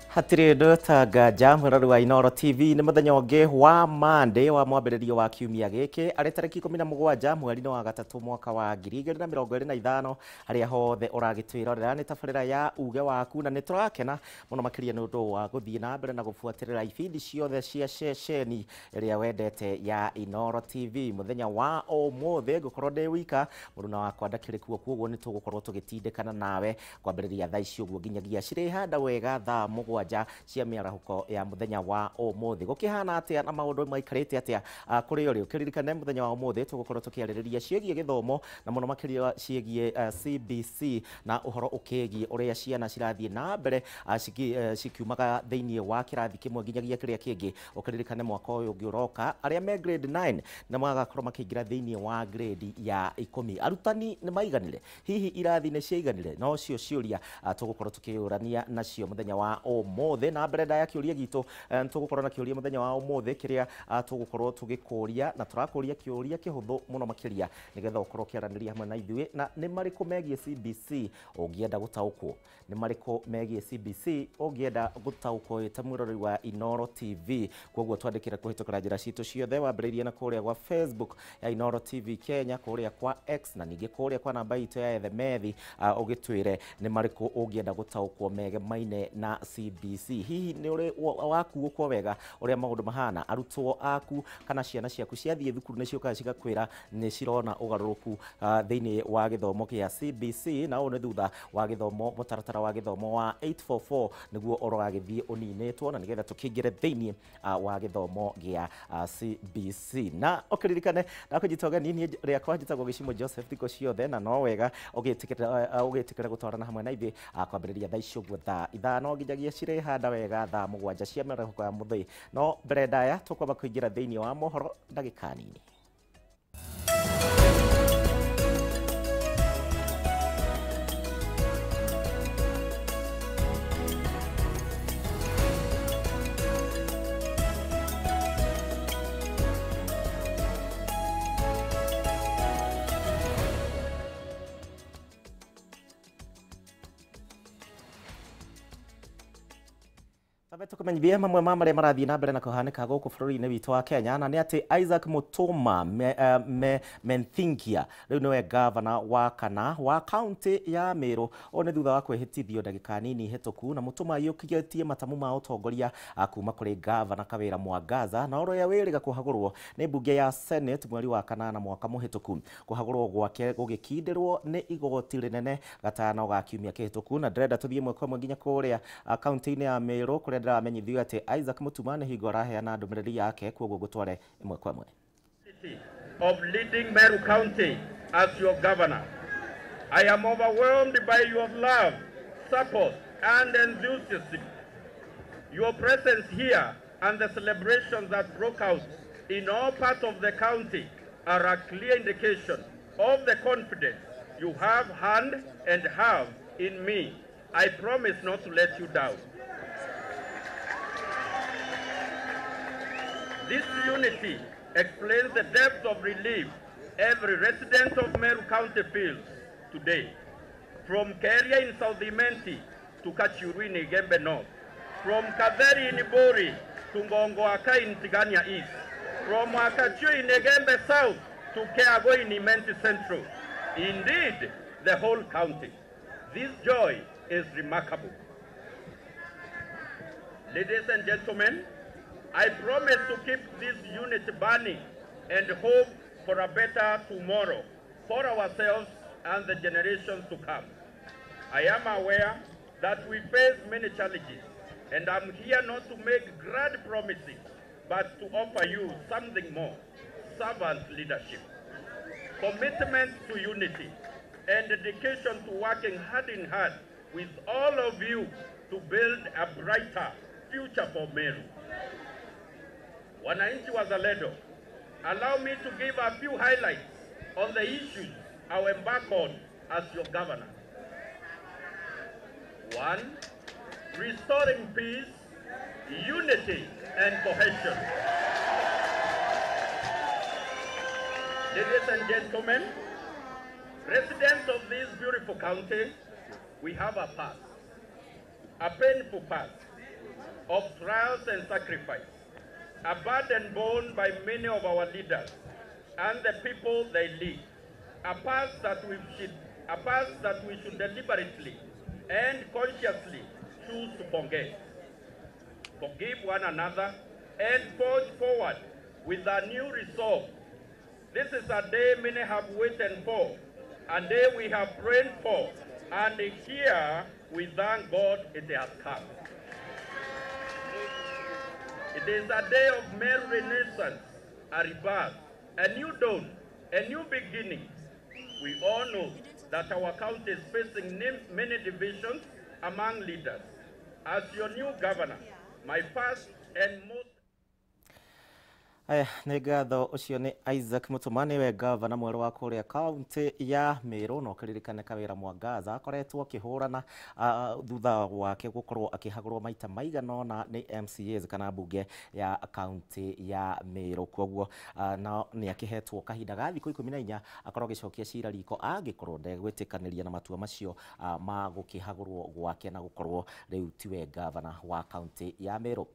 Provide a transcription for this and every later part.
Hatirĩ ũndũ ta nganja mwĩrori wa Inooro TV nĩ mũthenya ũngĩ wa Monday wa mwambĩrĩrio wa kiumia gĩkĩ arĩ tarĩki 17 mweri-inĩ wa gatatũ mwaka wa 2025 harĩa hothe ũragĩtwĩrorera nĩ tabarĩra ya uge waku na nĩ tũrakena mũno makĩria nĩ ũndũ wa gũthiĩ na mbere na gũbuatĩrĩra ibindi ciothe cia ceceni ĩrĩa wendete ya Inooro TV. Mũthenya wa ũmũthĩ ngũkorwo ndĩ wika, mũruna wakwa ndakĩrĩ kuo, koguo nĩ tũgũkorwo tũgĩtindĩkana nawe kwambĩrĩria thaa ici ũguo nginyagia cirĩhanda wega thaa 7 cia mĩarahũko ya mũthenya wa ũmũthĩ. Gũkĩhana atĩa na maũndũ maikarĩte atĩa kũrĩ ũrĩ? Ũkĩririkane mũthenya wa ũmũthĩ tũgũkorwo tũkĩarĩrĩria ciĩgiĩ gĩthomo na mũno makĩria ciĩgiĩ CBC na ũhoro ũkĩgiĩ ũrĩa ciana cirathiĩ na mbere cikiumaga thĩinĩ wa kĩrathi kĩmwe nginyagia kĩrĩa kĩngĩ. Ũkĩririkane mwaka ũyũ ũngĩ ũroka arĩa me grade 9 na magakorwo makĩingĩra thĩinĩ wa grade ya 10. Arutani nĩ maiganire? Hihi irathi nĩ ciaiganire? No cio ciũria tũgũkorwo tũkĩũrania nacio mũthenya wa ũmũthĩ. Na mbere ndaya kĩũria gitũ tũgũkorwo na kĩũria mũthenya wa ũmũthĩ kĩrĩa tũgũkorwo tũgĩkũria, na tũrakũria kĩũria kĩhũthũ mũno makĩria nĩgetha ũkorwo ũkĩaranĩria hamwe na ithuĩ. Na nĩ marĩkũ megiĩ CBC ũngĩenda gũtaũkwo? Nĩ marĩkũ megiĩ CBC ũngĩenda gũtaũkwo wĩ ta mwĩroreri wa Inooro TV? Koguo twandĩkĩre kũhĩtũkĩra njĩra citũ ciothe, wambĩrĩirie na kũrĩa gwa Facebook ya Inooro TV Kenya, kũrĩa kwa X na ningĩ kũrĩa kwa namba itũ ya ethemethi, ũgĩtwĩre nĩ marĩkũ ũngĩenda gũtaũkwo megemaine na CBC. Hihi nĩ ũrĩ wakuũkwo wega ũrĩa maũndũ mahana? Arutwo aku kana ciana ciaku ciathiĩ thukuru nĩ ciũkaga cigakwĩra nĩ cirona ũgarũrũku thĩinĩ wa gĩthomo kĩa CBC? Na ũũ nĩ thutha wa gĩthomo mũtaratara wa gĩthomo wa 844 nĩguo ũragĩthiĩ ũninĩtwo na nĩgetha tũkĩingĩre thĩinĩ wa gĩthomo gĩa CBC. Na ũkĩririkane ndakũnyita ũgeni, niĩ rĩakwa njĩtagwo Gĩcimo Joseph thikũ ciothe, na no wega ũgĩtĩkĩra gũtwarana hamwe na ithuĩ kwambĩrĩria thaa ici ũguo thaa 5 nginyagia cirĩhanda wega thaa 7 cia mĩarahũko ya mũthĩ. No mbere ndaya tũkwamba kũingĩra thĩinĩ wa mohoro ndagĩka nini. Tukumenyithie mamwe ma marĩa marathiĩ na mbere na kũhanĩka gũkũ bũrũri-inĩ witũ wa Kenya, na nĩ atĩ Isaac Mutuma Menthingia rĩu nĩwe gavana wa kana wa kaunti ya Meru. Ũũ nĩ thutha wa kwĩhĩtithio ndagĩka nini hĩtũku, na Mutuma aiyũkĩtie matamu ma ũtongoria kuma kũrĩ gavana Kawĩra Mwangaza, na ũrĩa wĩrĩga kũhagũrwo nĩ mbunge ya Senate mweri wa kanana mwaka mũhĩtũku. Kũhagũrwo gwake gũgĩkindĩrwo nĩ igoti rĩnene gatano ga kiumia kĩhĩtũku. Na ndĩrenda tũthiĩ ĩmwe kwa ĩmwe nginya kũrĩa kaunti-inĩ ya Meru kũrĩa ndĩramenyithio atĩ Isaac Mutuma nĩ hingo araheana ndũmĩrĩri yake, koguo ngũtware ĩmwe kwa ĩmwe. Of leading Meru County as your governor. I am overwhelmed by your love, support, and enthusiasm. Your presence here and the celebrations that broke out in all parts of the county are a clear indication of the confidence you have had and have in me. I promise not to let you down. This unity explains the depth of relief every resident of Meru County feels today. From Keria in South Imenti to Kachuru in Igembe North, from Katheri in Ibori to Ngongoaka in Tigania East, from Wakachu in Igembe South to Keago in Imenti Central. Indeed, the whole county. This joy is remarkable. Ladies and gentlemen, I promise to keep this unity burning and hope for a better tomorrow for ourselves and the generations to come. I am aware that we face many challenges, and I'm here not to make grand promises, but to offer you something more: servant leadership, commitment to unity, and dedication to working hand in hand with all of you to build a brighter future for Meru. Wananchi wazalendo, allow me to give a few highlights on the issues I will embark on as your governor. 1, restoring peace, unity, and cohesion. Ladies and gentlemen, residents of this beautiful county, we have a past, a painful past, of trials and sacrifice, a burden borne by many of our leaders and the people they lead, a past that we should deliberately and consciously choose to forget. Forgive one another and forge forward with a new resolve. This is a day many have waited for, a day we have prayed for, and here we thank God it has come. It is a day of mere renaissance, a rebirth, a new dawn, a new beginning. We all know that our county is facing many divisions among leaders. As your new governor, my first and most Aya, nĩ ngatho. Ũcio nĩ Isaac Mutuma, nĩwe gavana mwerũ wa kũrĩa kaunti ya Meru, na ũkĩririkane Kawĩra Mwangaza akoretwo akĩhũrana thutha wake gũkorwo akĩhagũrwo maita maigana ũna nĩ MCAs kana mbunge ya kaunti ya Meru. Koguo na nĩ akĩhetwo kahinda ga thikũ 14 akorwo agĩcokia cira riko angĩkorwo ndegwĩtĩkanĩria na matua macio ma gũkĩhagũrwo gwake na gũkorwo rĩu tiwe gavana wa kaunti ya Meru.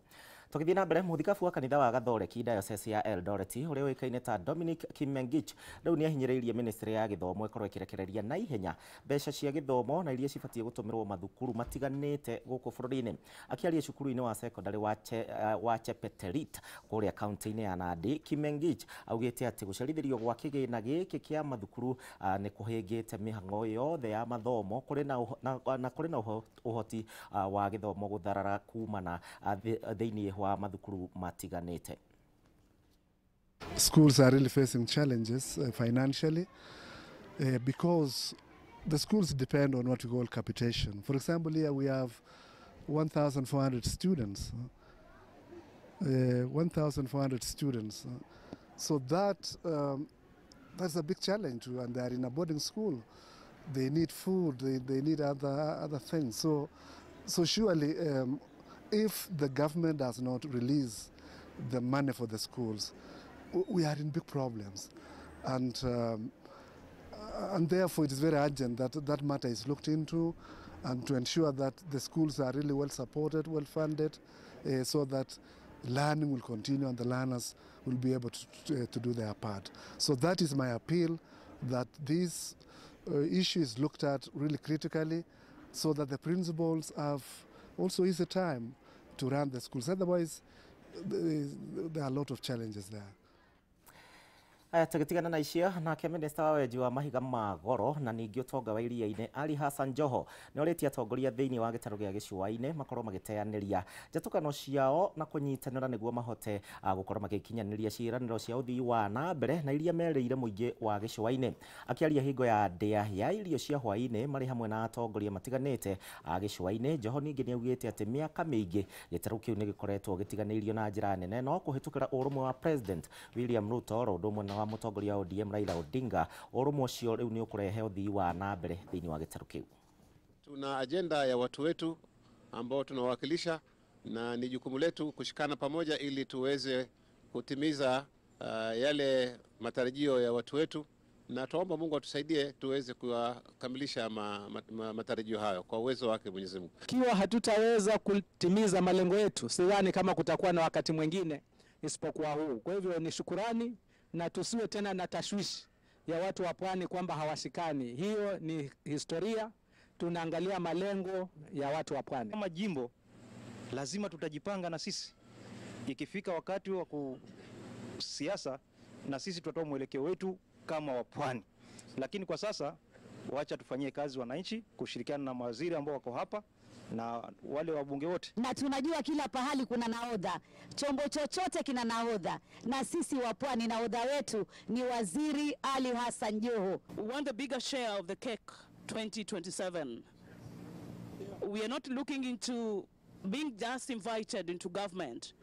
Tũgĩthiĩ na mbere, mũthikabu wa kanitha wa Gathoreki Diocese ya Eldoret ũrĩa ũĩkaine ta Dominic Kimengich rĩu nĩ ahinyĩrĩirie ministry ya gĩthomo ĩkorwo ĩkĩrekereria na ihenya mbeca cia gĩthomo na iria cibatiĩ gũtũmĩrwo mathukuru matiganĩte gũkũ bũrũri-inĩ. Akĩaria cukuru-inĩ wa secondary wa Chepeterit kũrĩa kaunti-inĩ ya Nandi, Kimengich augĩte atĩ gũcerithĩrio gwa kĩgĩna gĩkĩ kĩa mathukuru nĩ kũhĩngĩte mĩhang'o yothe ya mathomo kũrĩ na kũrĩ na ũhoti wa gĩthomo gũtharara kumana thĩinĩ wa mathukuru matiganĩte. Schools are really facing challenges financially because the schools depend on what we call capitation. For example, here we have 1,400 students. 1,400 students. So that's a big challenge, and they are in a boarding school. They need food, they need other things. So surely, if the government does not release the money for the schools, we are in big problems. And therefore it is very urgent that that matter is looked into and to ensure that the schools are really well supported, well funded, so that learning will continue and the learners will be able to do their part. So that is my appeal, that this issue is looked at really critically so that the principals have also easy time to run the schools. Otherwise, there are a lot of challenges there. Aya, tũgĩtigana na icio, nake minista wa wenji wa mahiga ma goro na ningĩ ũtonga wa iria-inĩ Ali Hassan Joho nĩ orĩtie atongoria thĩinĩ wa gĩtarũ gĩa gĩcũa-inĩ makorwo magĩteanĩria njatũkano ciao na kũnyitanĩra nĩguo mahote gũkorwo magĩkinyanĩria ciĩranĩro cia ũthii wa na mbere na iria merĩire mũingĩ wa gĩcũa-inĩ. Akĩaria hingo ya ndĩa ya irio cia hwaĩ-inĩ marĩ hamwe na atongoria matiganĩte a gĩcũa-inĩ, Joho ningĩ nĩ augĩte atĩ mĩaka mĩingĩ gĩtarũ kĩu nĩ gĩkoretwo gĩtiganĩirio na njĩra nene, no kũhĩtũkĩra ũrũmwe wa President William Ruto oro ũndũ ũmwe na mũtongoria wa ODM Raila Odinga, ũrũmwe ũcio rĩu nĩ ũkũrehe ũthii wa na mbere thĩinĩ wa gĩtarũ kĩu. Tuna ajenda ya watu wetu ambao tunawakilisha, na ni jukumu letu kushikana pamoja ili tuweze kutimiza yale matarajio ya watu wetu, na tuomba Mungu atusaidie tuweze kukamilisha matarajio hayo kwa uwezo wake Mwenyezi Mungu. Kiwa hatutaweza kutimiza malengo yetu, sidhani kama kutakuwa na wakati mwingine isipokuwa huu. Kwa hivyo ni shukurani, na tusiwe tena na tashwishi ya watu wa pwani kwamba hawashikani. Hiyo ni historia. Tunaangalia malengo ya watu wa pwani. Kama jimbo lazima tutajipanga na sisi. Ikifika wakati wa siasa na sisi tutatoa mwelekeo wetu kama wa pwani. Lakini kwa sasa wacha tufanyie kazi wananchi, kushirikiana na mawaziri ambao wako hapa na wale wabunge wote. Na tunajua kila pahali kuna nahodha, chombo chochote kina nahodha, na sisi wa pwani nahodha wetu ni Waziri Ali Hassan Joho. We want the bigger share of the cake 2027. We are not looking into being just invited into government,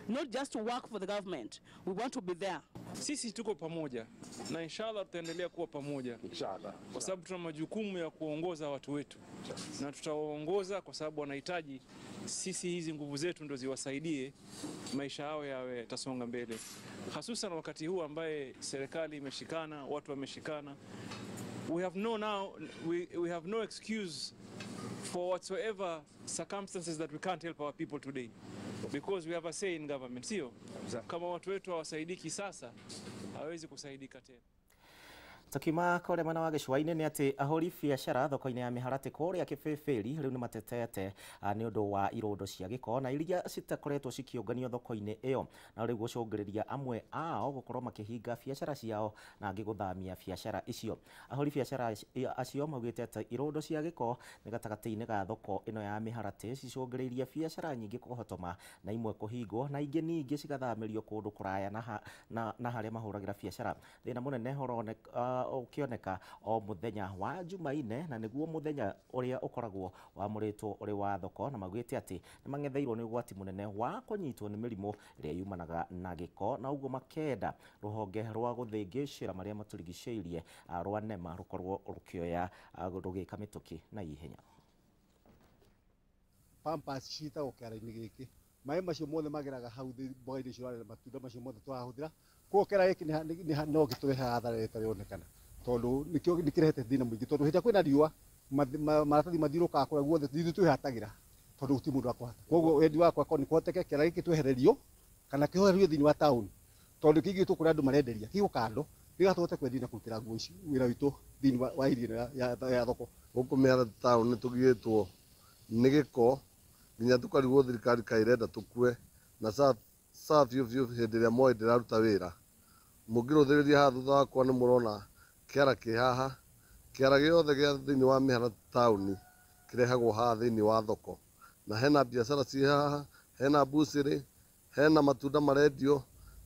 not just to work for the government. We want to be there. Sisi tuko pamoja na inshallah tutaendelea kuwa pamoja inshallah, kwa sababu tuna majukumu ya kuongoza watu wetu na tutawaongoza kwa sababu wanahitaji sisi, hizi nguvu zetu ndio ziwasaidie maisha yao yawe tasonga mbele, hususan wakati huu ambaye serikali imeshikana, watu wameshikana. We have no now we have no excuse for whatsoever circumstances that we can't help our people today. Because we have a say in government, sio? Kama watu wetu hawasaidiki sasa, hawezi kusaidika tena. Tukima kũrĩa mwena wa gĩcũa-inĩ nĩ atĩ ahũri biacara thoko-inĩ ya mĩharatĩ kũrĩa Kĩbĩbĩri rĩu nĩ matetete nĩ ũndũ wa irũndo cia gĩko na iria citakoretwo cikĩũnganio thoko-inĩ ĩyo, na rĩu gũcũngĩrĩria amwe ao gũkorwo makĩhinga biacara ciao na angĩ gũthamia biacara icio. Ahũri biacara acio maugĩte atĩ irũndo cia gĩko nĩ gatagatĩ-inĩ ga thoko ĩno ya mĩharatĩ cicũngĩrĩirie biacara nyingĩ kũhotoma na imwe kũhingwo na ingĩ ningĩ cigathamĩrio kũndũ kũraya na harĩa mahũragĩra biacara. Thĩna mũnene ũroneka ũkĩoneka o mũthenya wa Jumaine, na nĩguo mũthenya ũrĩa ũkoragwo wamũrĩtwo ũrĩ wa thoko, na maugĩte atĩ nĩ mang'etheirwo nĩ ũgwati mũnene wa kũnyitwo nĩ mĩrimũ ĩrĩa yumanaga na gĩko, na ũguo makenda rũhonge rwa gũthĩngĩcĩra marĩa matũrigicĩirie rwa NEMA rũkorwo rũkĩoya rũgĩka mĩtũkĩ na ihenya. Pampers ciitagwo kĩara-inĩ gĩkĩ, maĩ macio mothe mageraga hau mboga-inĩ icio matunda macio mothe tũrahũthĩra, koguo kĩara gĩkĩ no gĩtũrehaga hathara ĩrĩa ĩtarĩ tondũ nĩkĩo nĩkĩrehete thĩna mũingĩ, tondũ hĩndĩ ĩrĩa kwĩna riũa maratathi mathiũrũrũkaga kũrĩa guothe, ithuĩ twĩhatagĩra tondũ gũtirĩ mũndũ wa kũhata. Koguo wendi wakwa korwo nĩ kũhoteke kĩara gĩkĩ twehererio kana kĩhorerio thĩinĩ wa taũni, tondũ kĩigĩtwo kũrĩa andũ marenderia kĩigwo kando nĩgetha tũhote kwendia na kũrutĩra nguo ici wĩra witũ thĩinĩ wa irio ĩno ya thoko. Gũkũ mĩharatĩ taũni nĩtũgiĩtwo nĩ gĩko nginya tũkarigwo thirikari kaĩ ĩrenda tũkue na saa biũ biũ hĩndĩ ĩrĩa Moi ndĩraruta wĩra. Mũngĩrũthĩrĩria haha thutha wakwa nĩ mũrona kĩara kĩ haha, kĩara gĩothe gĩa thĩinĩ wa mĩharatĩ taũni kĩrehagwo haha thĩinĩ wa thoko, na hena biacara ciĩ haha, hena mbucĩrĩ, hena matunda marendio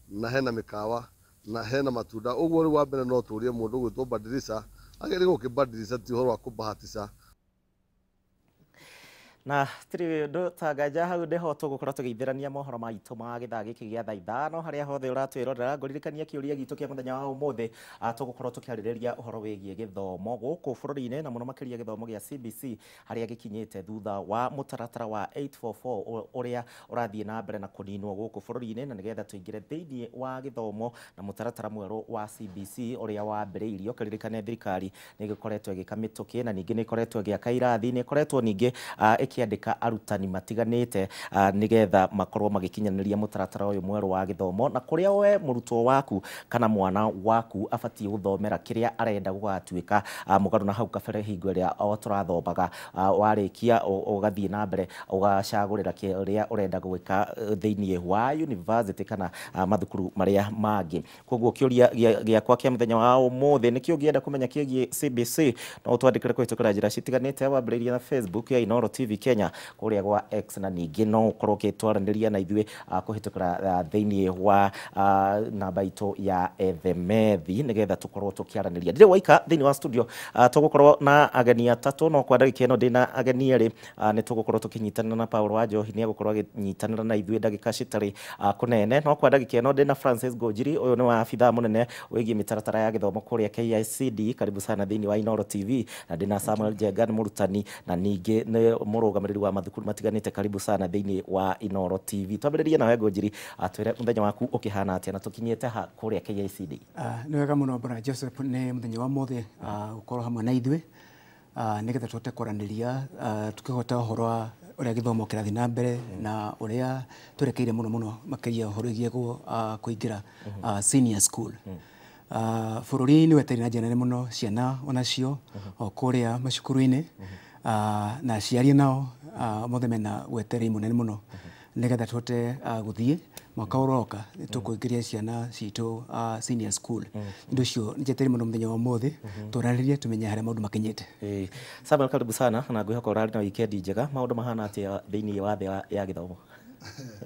na hena mĩkawa na hena matunda. Ũguo rĩu wa mbere no tũrie mũndũ ũgwĩtwo Badilisha agĩrĩirwo gũkĩbadilisha, ti ũhoro wa kũbahatisha. Na tiri ndå tanganja hau nĩho tũgũkorwo tũgĩithĩrania mohoro maitũ ma gĩthaa gĩkĩ gĩa thaa 5 harĩa hothe ũratwĩrorera. Ngũririkania kĩũria gitũ kĩa mũthenya wa ũmũthĩ, tũgũkorwo tũkĩarĩrĩria ũhoro wĩgiĩ gĩthomo gũkũ bũrũri-inĩ na mũno makĩria gĩthomo gĩa CBC harĩa gĩkinyĩte thutha wa mũtaratara wa 844 ũrĩa ũrathiĩ na mbere na kũninwo gũkũ bũrũri-inĩ, na nĩgetha tũingĩre thĩinĩ wa gĩthomo na mũtaratara mwerũ wa CBC ũrĩa wambĩrĩirio. Kĩririkane thirikari nĩ ĩgĩkoretwo ĩgĩka mĩtũkĩ na ningĩ nĩ ĩkoretwo ĩgĩaka irathi, nĩ ĩkoretwo ningĩ ĩkĩandĩka arutani matiganĩte nĩgetha makorwo magĩkinyanĩria mũtaratara ũyũ mwerũ wa gĩthomo, na kũrĩa we mũrutwo waku kana mwana waku abatiĩ gũthomera kĩrĩa arenda gũgatuĩka mũgarũ na hau kabere hingo ĩrĩa o tũrathomaga, warĩkia ũgathiĩ na mbere ũgacagũrĩra kĩrĩa ũrenda gwĩka thĩinĩ wa university kana mathukuru marĩa mangĩ. Koguo kĩũria gĩakwa kĩa mũthenya wa ũmũthĩ nĩkĩo ũngĩenda kũmenya kĩgiĩ CBC, no ũtwandĩkĩre kũhĩtũkĩra njĩra citiganĩte, wambĩrĩria na Facebook ya Inooro TV Kenya kũrĩa gwa X, na ningĩ no ũkorwo ũgĩtwaranĩria na ithuĩ kũhĩtũkĩra thĩinĩ wa namba itũ ya ethemethi nĩgetha tũkorwo tũkĩaranĩria. Ndirĩ waika thĩinĩ wa studio, tũgũkorwo na ageni atatũ, no kwa ndagĩka ĩno ndĩna ageni erĩ. Nĩ tũgũkorwo tũkĩnyitanĩra na Paul wa Njohi, nĩ egũkorwo akĩnyitanĩra na ithuĩ ndagĩka citarĩ kũnene. No kwa ndagĩka ĩno ndĩna Francis Ngũnjiri, ũyũ nĩ wa abithaa mũnene wĩgiĩ mĩtaratara ya gĩthomo kũrĩa KICD, karibu sana thĩinĩ wa Inooro TV, na ndĩna Samuel Njenga, nĩ mũrutani na ningĩ nĩ mũrũgamĩrĩri wa mathukuru matiganĩte, karibu sana thĩinĩ wa Inooro TV. Twambĩrĩrie nawe Ngũnjiri, atwĩre mũthenya waku ũkĩhana atĩa na tũkinyĩte ha kũrĩa KICD. Nĩ wega mũno bwana Joseph, nĩ mũthenya wa mũthĩ gũkorwo hamwe na ithuĩ nĩgetha tũhote kwaranĩria tũkĩhota ũhoro wa ũrĩa gĩthomo kĩrathiĩ na mbere na ũrĩa twerekeire mũno mũno makĩria ũhoro wĩgiĩ kũingĩra senior school. Bũrũri nĩ wetereire na njĩra nene mũno ciana onacio o kũrĩa macukuru-inĩ, na aciari nao mothe mena wetereri mũnene mũno nĩgetha tũhote gũthiĩ mwaka ũroka tũkũingĩria ciana citũ senior school. Nĩ ũcio njetereire mũno mũthenya wa ũmũthĩ tũranĩrie tũmenye harĩa maũndũ makinyĩte. Samuel, karibu sana na ngwĩhoka ũrarĩ na wikendi njega. Maũndũ mahana atĩa thĩinĩ wa thĩ ya gĩthomo?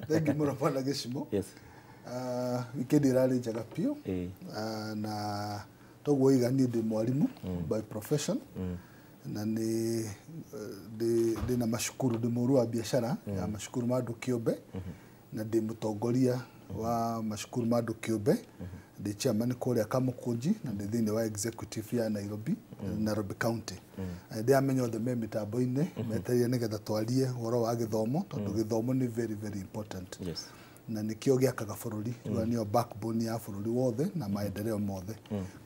Thank you mũno bwana Gĩcimo. Yes. Wikendi ĩrarĩ njega biũ, na toguo iga niĩ ndĩ mwarimũ by profession, na nĩ ndĩna macukuru, ndĩ mũru wa biacara ya macukuru ma andũ kĩũmbe, na ndĩ mũtongoria wa macukuru ma andũ kĩũmbe, ndĩ chairman kũrĩa Kamũkũnji, na ndĩ thĩinĩ wa executive ya Nairobi, Nairobi County. Ndĩramenya othe me mĩtambo-inĩ metereire nĩgetha twarie ũhoro wa gĩthomo, tondũ gĩthomo nĩ very very important. Yes. Na nĩkĩo gĩakaga bũrũri, nĩyo backbone ya bũrũri wothe na maendeleo mothe.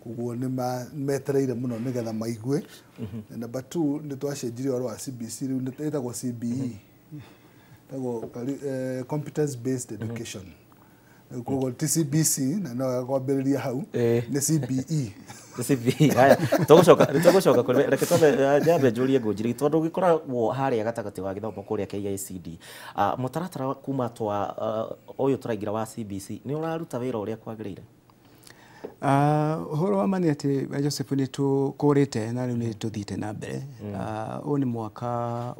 Koguo nĩ metereire mũno nĩgetha maigue. Number 2, nĩ twacenjirie ũhoro wa CBC, rĩu ĩtagwo CBE. Ĩtagwo competence based education. Koguo ti CBC na no kwambĩrĩria hau, nĩ CBE. CBE. Haya, tũgũcoka kũrĩ, reke twambe nyambe njũrie Ngũnjiri, tondũ gĩkoragwo harĩa gatagatĩ wa gĩthomo kũrĩa KICD. Mũtaratara kuma twa ũyũ tũraingĩra wa CBC nĩ ũraruta wĩra ũrĩa kwagĩrĩire? Ũhoro wa ma nĩ atĩ, Joseph, nĩ tũkũrĩte na rĩu nĩ tũthiĩte na mbere. Ũyũ nĩ mwaka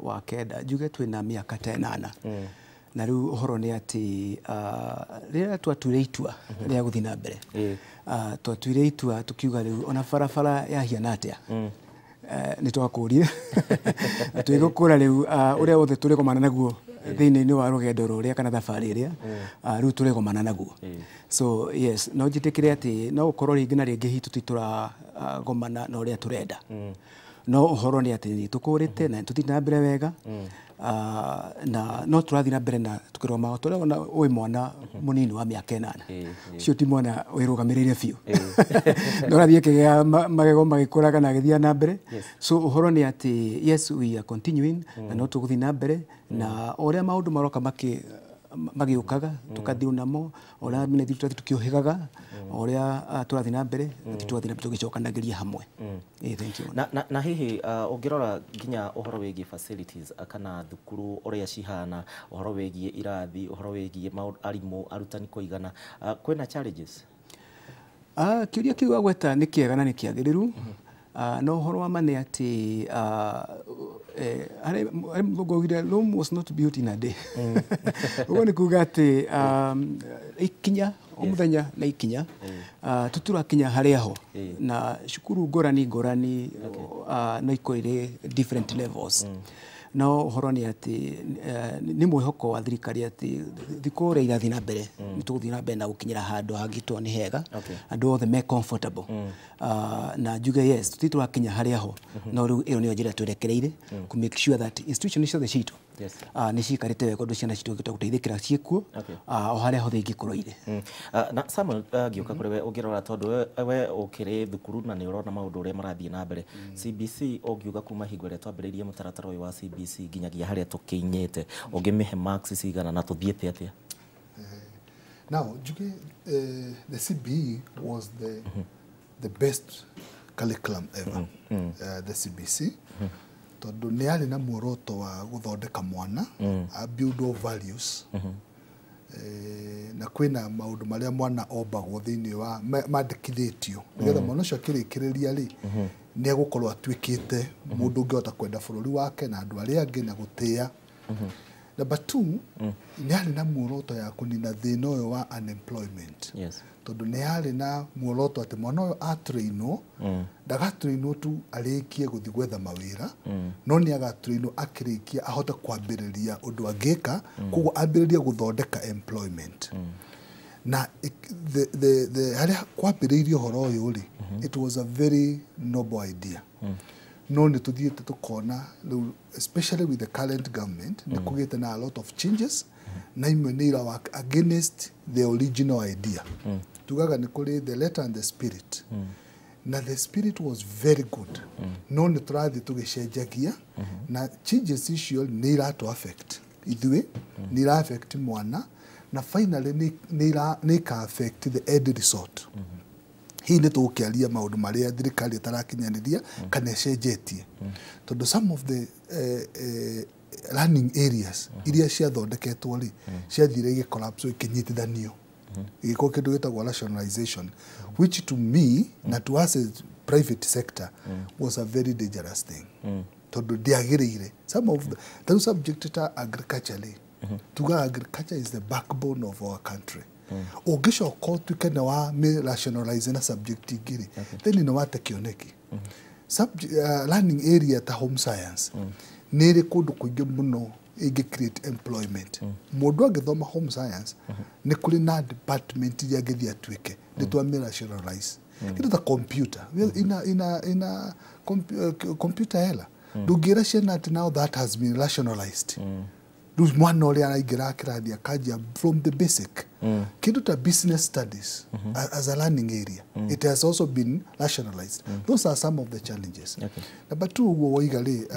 wa 9, njuge twĩna mĩaka ta 8, na rĩu ũhoro nĩ atĩ rĩrĩa twatuire itua rĩa gũthiĩ na mbere, twatuire itua tukiuga rĩu ona barabara yahiana atĩa, nĩ twakũrire na twĩgũkũra rĩu, ũrĩa wothe tũrĩgomana naguo thĩinĩ wa rũgendo rũrĩa kana thabarĩ ĩrĩa rĩu tũrĩgomana naguo. So yes, no njĩtĩkĩre atĩ no gũkorwo rĩngĩ na rĩngĩ hihi tũtitũragomana na ũrĩa tũrenda, no ũhoro nĩ atĩ nĩ tũkũrĩte na tũthiĩte na mbere wega, na no tũrathiĩ na mbere na tũkĩrũgama tũrĩa ona ũyũ mwana mũnini wa mĩaka 8 ũcio ti mwana wĩrũgamĩrĩire biũ, no ũrathiĩ akĩgĩa magego magĩkũraga na agĩthiĩ na mbere. So ũhoro nĩ atĩ yes, we are continuing na no tũgũthiĩ na mbere, na o ũrĩa maũndũ maroka magĩũkaga tũkathiĩ namo, o ũrĩa mĩnĩthĩ tũrathiĩ tũkĩũhĩgaga, o ũrĩa tũrathiĩ na mbere, tũrathiĩ na mbere tũgĩcokanagĩria hamwe. Thank you. Na hihi ũngĩrora nginya ũhoro wĩgiĩ facilities kana thukuru ũrĩa cihana, ũhoro wĩgiĩ irathi, ũhoro wĩgiĩ arimũ, arutani kũigana, kwĩna challenges? Kĩũria kĩu wagweta nĩ kĩega na nĩ kĩagĩrĩru. No ũhoro wa ma nĩ atĩ harĩ mũthũngũ augire, "Rome was not built in a day." Ũguo nĩ kuga atĩ ikinya o mũthenya na ikinya tũtirakinya harĩa ho, na cukuru ngũrani ngũrani no ikorwo irĩ different levels, no ũhoro nĩ atĩ nĩ mwĩhoko wa thirikari atĩ thikũ ũrĩa irathiĩ na mbere nĩ tũgũthiĩ na mbere na gũkinyĩra handũ hangĩtwo nĩ hega, andũ othe me comfortable. Na njuge yes, tũtirĩ tũrakinya harĩa ho, no rĩu ĩyo nĩyo njĩra twerekereire kũ make sure that institution ciothe citũ nĩ ciikarĩte wega ũndũ ciana citũ ingĩhota gũteithĩkĩra ciĩkuo o harĩa hothe ingĩkorwo irĩ. Na Samuel, ngĩũka kũrĩ we, ũngĩrora tondũ we ũkĩrĩ thukuru na nĩ ũrona maũndũ ũrĩa marathiĩ na mbere, CBC ũngiuga kuma hingo ĩrĩa twambĩrĩirie mũtaratara ũyũ wa CBC nginyagia harĩa tũkinyĩte, ũngĩmĩhe marks cigana na tũthiĩte atĩa? Now, njuge, the CBE was the best curriculum ever, the CBC, tondũ nĩ yarĩ na muoroto wa gũthondeka mwana a build of values. Na kwĩna maũndũ marĩa mwana ombagwo thĩinĩ wa mandĩkithĩtio nĩgetha mwana ũcio akĩrĩkĩrĩria rĩ, nĩ egũkorwo atuĩkĩte mũndũ ũngĩhota kwenda bũrũri wake na andũ arĩa angĩ na gũtĩĩa. Number two, nĩ yarĩ na muoroto ya kũnina thĩna ũyũ wa unemployment, tondũ nĩ yarĩ na muoroto atĩ mwana ũyũ atrainwo, ndagatrainwo tu arĩkie gũthiĩ gwetha mawĩra, no nĩ agatrainwo akĩrĩkia ahote kwambĩrĩria ũndũ angĩka, koguo ambĩrĩrie gũthondeka employment. Na the harĩa kwambĩrĩirie ũhoro ũyũ rĩ, it was a very noble idea, no nĩ tũthiĩte tũkona rĩu, especially with the current government, nĩ kũgĩte na a lot of changes, na imwe nĩ ira work against the original idea. Tugaga nĩ kũrĩ the letter and the spirit, na the spirit was very good, no nĩ tũrathiĩ tũgĩcenjagia, na changes icio nĩ iratũ affect ithuĩ, nĩ ira affect mwana, na finally nĩ ika affect the end result. Hihi nĩ tũgũkĩaria maũndũ marĩa thirikari ĩtarakinyanĩria kana ĩcenjetie, tondũ some of the learning areas iria ciathondeketwo rĩ, ciathire igĩcollapse, ikĩnyitithanio, igĩkorwo kĩndũ gĩtagwo rationalization, which to me na to us as private sector was a very dangerous thing, tondũ ndĩagĩrĩire. Some of the tarĩu subject ta agriculture rĩ, tugaga agriculture is the backbone of our country. Ũngĩcoka ũtuĩke nĩ wa rationalize na subject ingĩ rĩ, then nĩ wate kĩoneki. Learning area ta home science nĩ ĩrĩ kũndũ kũingĩ mũno ĩngĩ create employment. Mũndũ angĩthoma home science, nĩ kũrĩ na department iria angĩthiĩ atuĩke. Nĩ twamĩ rationalize. Kĩndũ ta computer, ina computer hela, ndũngĩra ciana atĩ now that has been rationalized, rĩu mwana ũrĩa araingĩra kĩrathi akanjia from the basic. Kĩndũ ta business studies as a learning area, it has also been rationalized. Those are some of the challenges. Number two, ũguo woiga rĩ,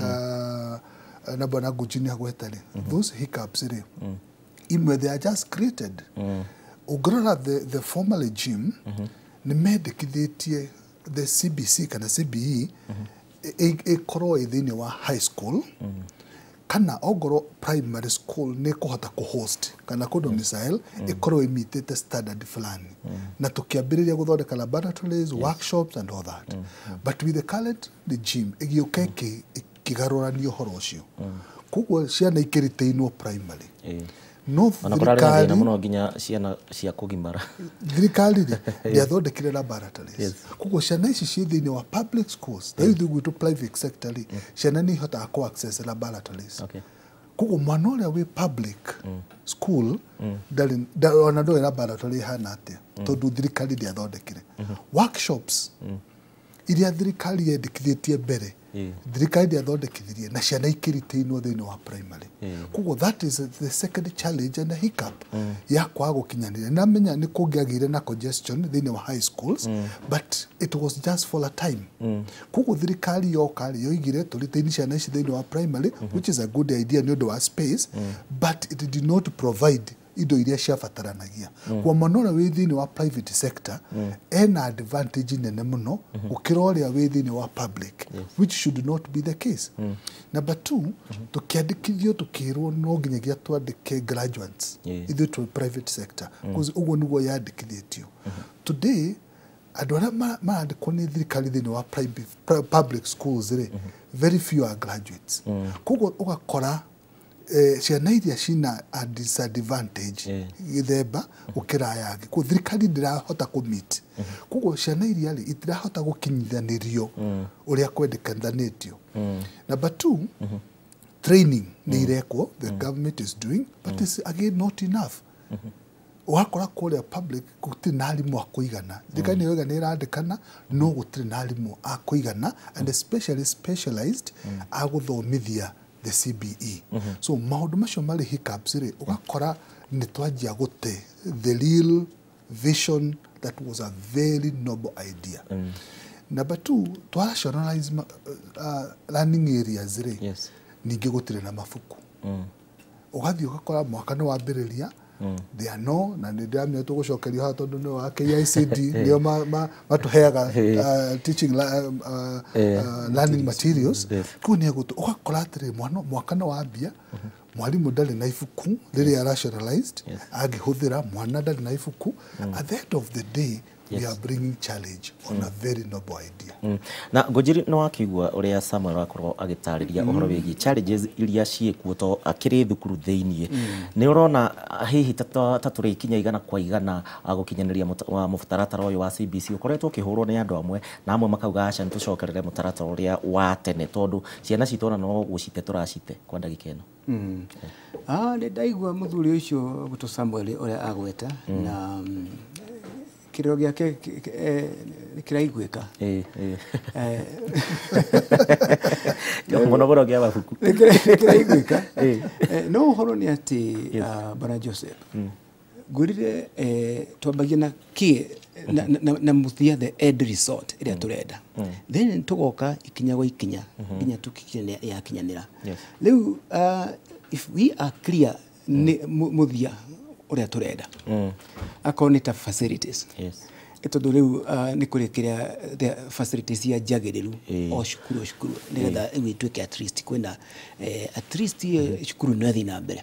na bwana Ngũnji nĩ agweta rĩ, those hiccups rĩ, imwe they are just created. Ũngĩrora the former regime nĩ mendekithĩtie the CBC kana CBE ĩkorwo ĩ thĩinĩ wa high school, kana ongorwo primary school nĩ kũhota kũhost kana kũ domicile, ĩkorwo ĩmitĩte standard fulani, na tũkĩambĩrĩria gũthondeka laboratories, workshops and all that. But with the current regime ĩgĩũka ĩkĩgarũrania ũhoro ũcio, koguo ciana ikĩritainwo primary, no Ona kũrarĩ na thĩna thirikari mũno nginya ciana cia kũgimara. Thirikari rĩ, ndĩathondekire laboratories, koguo ciana ici ciĩ thĩinĩ wa public schools. Ta rĩu ithuĩ gwitũ private sector rĩ, ciana nĩ ihotaga kũ access laboratories. Koguo mwana ũrĩa wĩ public school ndarĩ ona ndoĩ laboratory ĩhana atĩa, tondũ thirikari ndĩathondekire workshops iria thirikari yendekithĩtie mbere. Thirikari ndĩathondekithirie na ciana ikĩritainwo thĩinĩ wa primary. Koguo that is the second challenge and a hiccup ya kwaga gũkinyanĩria. Namenya nĩ kũngĩagĩire na congestion thĩinĩ wa high schools, but it was just for a time. Koguo thirikari yoka rĩ, yoigire tũritaini ciana ici thĩinĩ wa primary, which is a good idea nĩ ũndũ wa space, but it did not provide indo iria ciabataranagia. Kwa mwana ũrĩa wĩ thĩinĩ wa private sector ena advantage nene mũno gũkĩra ũrĩa wĩ thĩinĩ wa public, which should not be the case. Number two, tũkĩandĩkithio tũkĩrwo no nginyagia twandĩke graduates ithuĩ twĩ private sector, 'cause ũguo nĩguo yandĩkithĩtio. Today andũ arĩa marandĩkwo nĩ thirikari thĩinĩ wa public schools rĩ, very few are graduates. Koguo ũgakora ciana iria cina a disadvantage gĩthemba gũkĩra aya angĩ. Koguo thirikari ndĩrahota kũ meet, koguo ciana iria rĩ itirahota gũkinyithanĩrio ũrĩa kwendekithanĩtio. Number two, training nĩ irekwo, the government is doing, but it's again not enough. Ũgakora kũrĩa public gũtirĩ na arimũ a kũigana. Thirikari nĩ yoiga nĩ ĩrandĩkana, no gũtirĩ na arimũ a kũigana and especially specialized a gũthomithia the CBE. So maũndũ macio marĩ hiccups rĩ, ũgakora nĩ twanjia gũte the real vision that was a very noble idea. Number two, twa rationalize learning areas rĩ, ningĩ gũtirĩ na mabuku. Ũgathiĩ ũgakora mwaka nĩ wambĩrĩria, they are no, na nĩ ndĩramenya tũgũcokerio haha tondũ nĩ wa KICD nĩo matũheaga teaching learning materials. Kũu nĩ egũtũ ũgakora atĩrĩ, mwana mwaka nĩ wambia, mwarimũ ndarĩ na ibuku rĩrĩa rationalized angĩhũthĩra, mwana ndarĩ na ibuku. At the end of the day we are bringing challenge on a very noble idea. Na Ngũnjiri, nĩ wakĩigua ũrĩa Samuel akorwo agĩtarĩria ũhoro wĩgiĩ challenges iria ciĩkuo to akĩrĩ thukuru thĩiniĩ. Nĩ ũrona hihi ta tũrĩ ikinya igana kwa igana gũkinyanĩria mũtaratara ũyũ wa CBC ũkoretwo ũkĩhũrwo nĩ andũ amwe, na amwe makauga aca, nĩ tũcokerere mũtaratara ũrĩa wa tene, tondũ ciana citũ ona no gũcite tũracite kwa ndagĩka ĩno? Ah, nĩ ndaigua mũthuri ũcio gwĩtwo Samuel ũrĩa agweta, na kĩrĩro gĩake nĩ kĩraiguĩka. Mũno mũno kĩa mabuku. Nĩ kĩraiguĩka. No ũhoro nĩ atĩ bwana Joseph, ngwĩrire twambagie na kĩ na mũthia, the end result ĩrĩa tũrenda, then tũgoka ikinya gwa ikinya nginya tũkinyane yakinyanĩra. Rĩu if we are clear nĩ mũthia ũrĩa tũrenda, akorwo nĩ ta facilities, tondũ rĩu nĩ kũrĩ kĩrĩa the facilities cia njagĩrĩru o cukuru o cukuru, nĩgetha rĩu ĩtuĩke at least kwĩna at least cukuru no ĩthiĩ na mbere.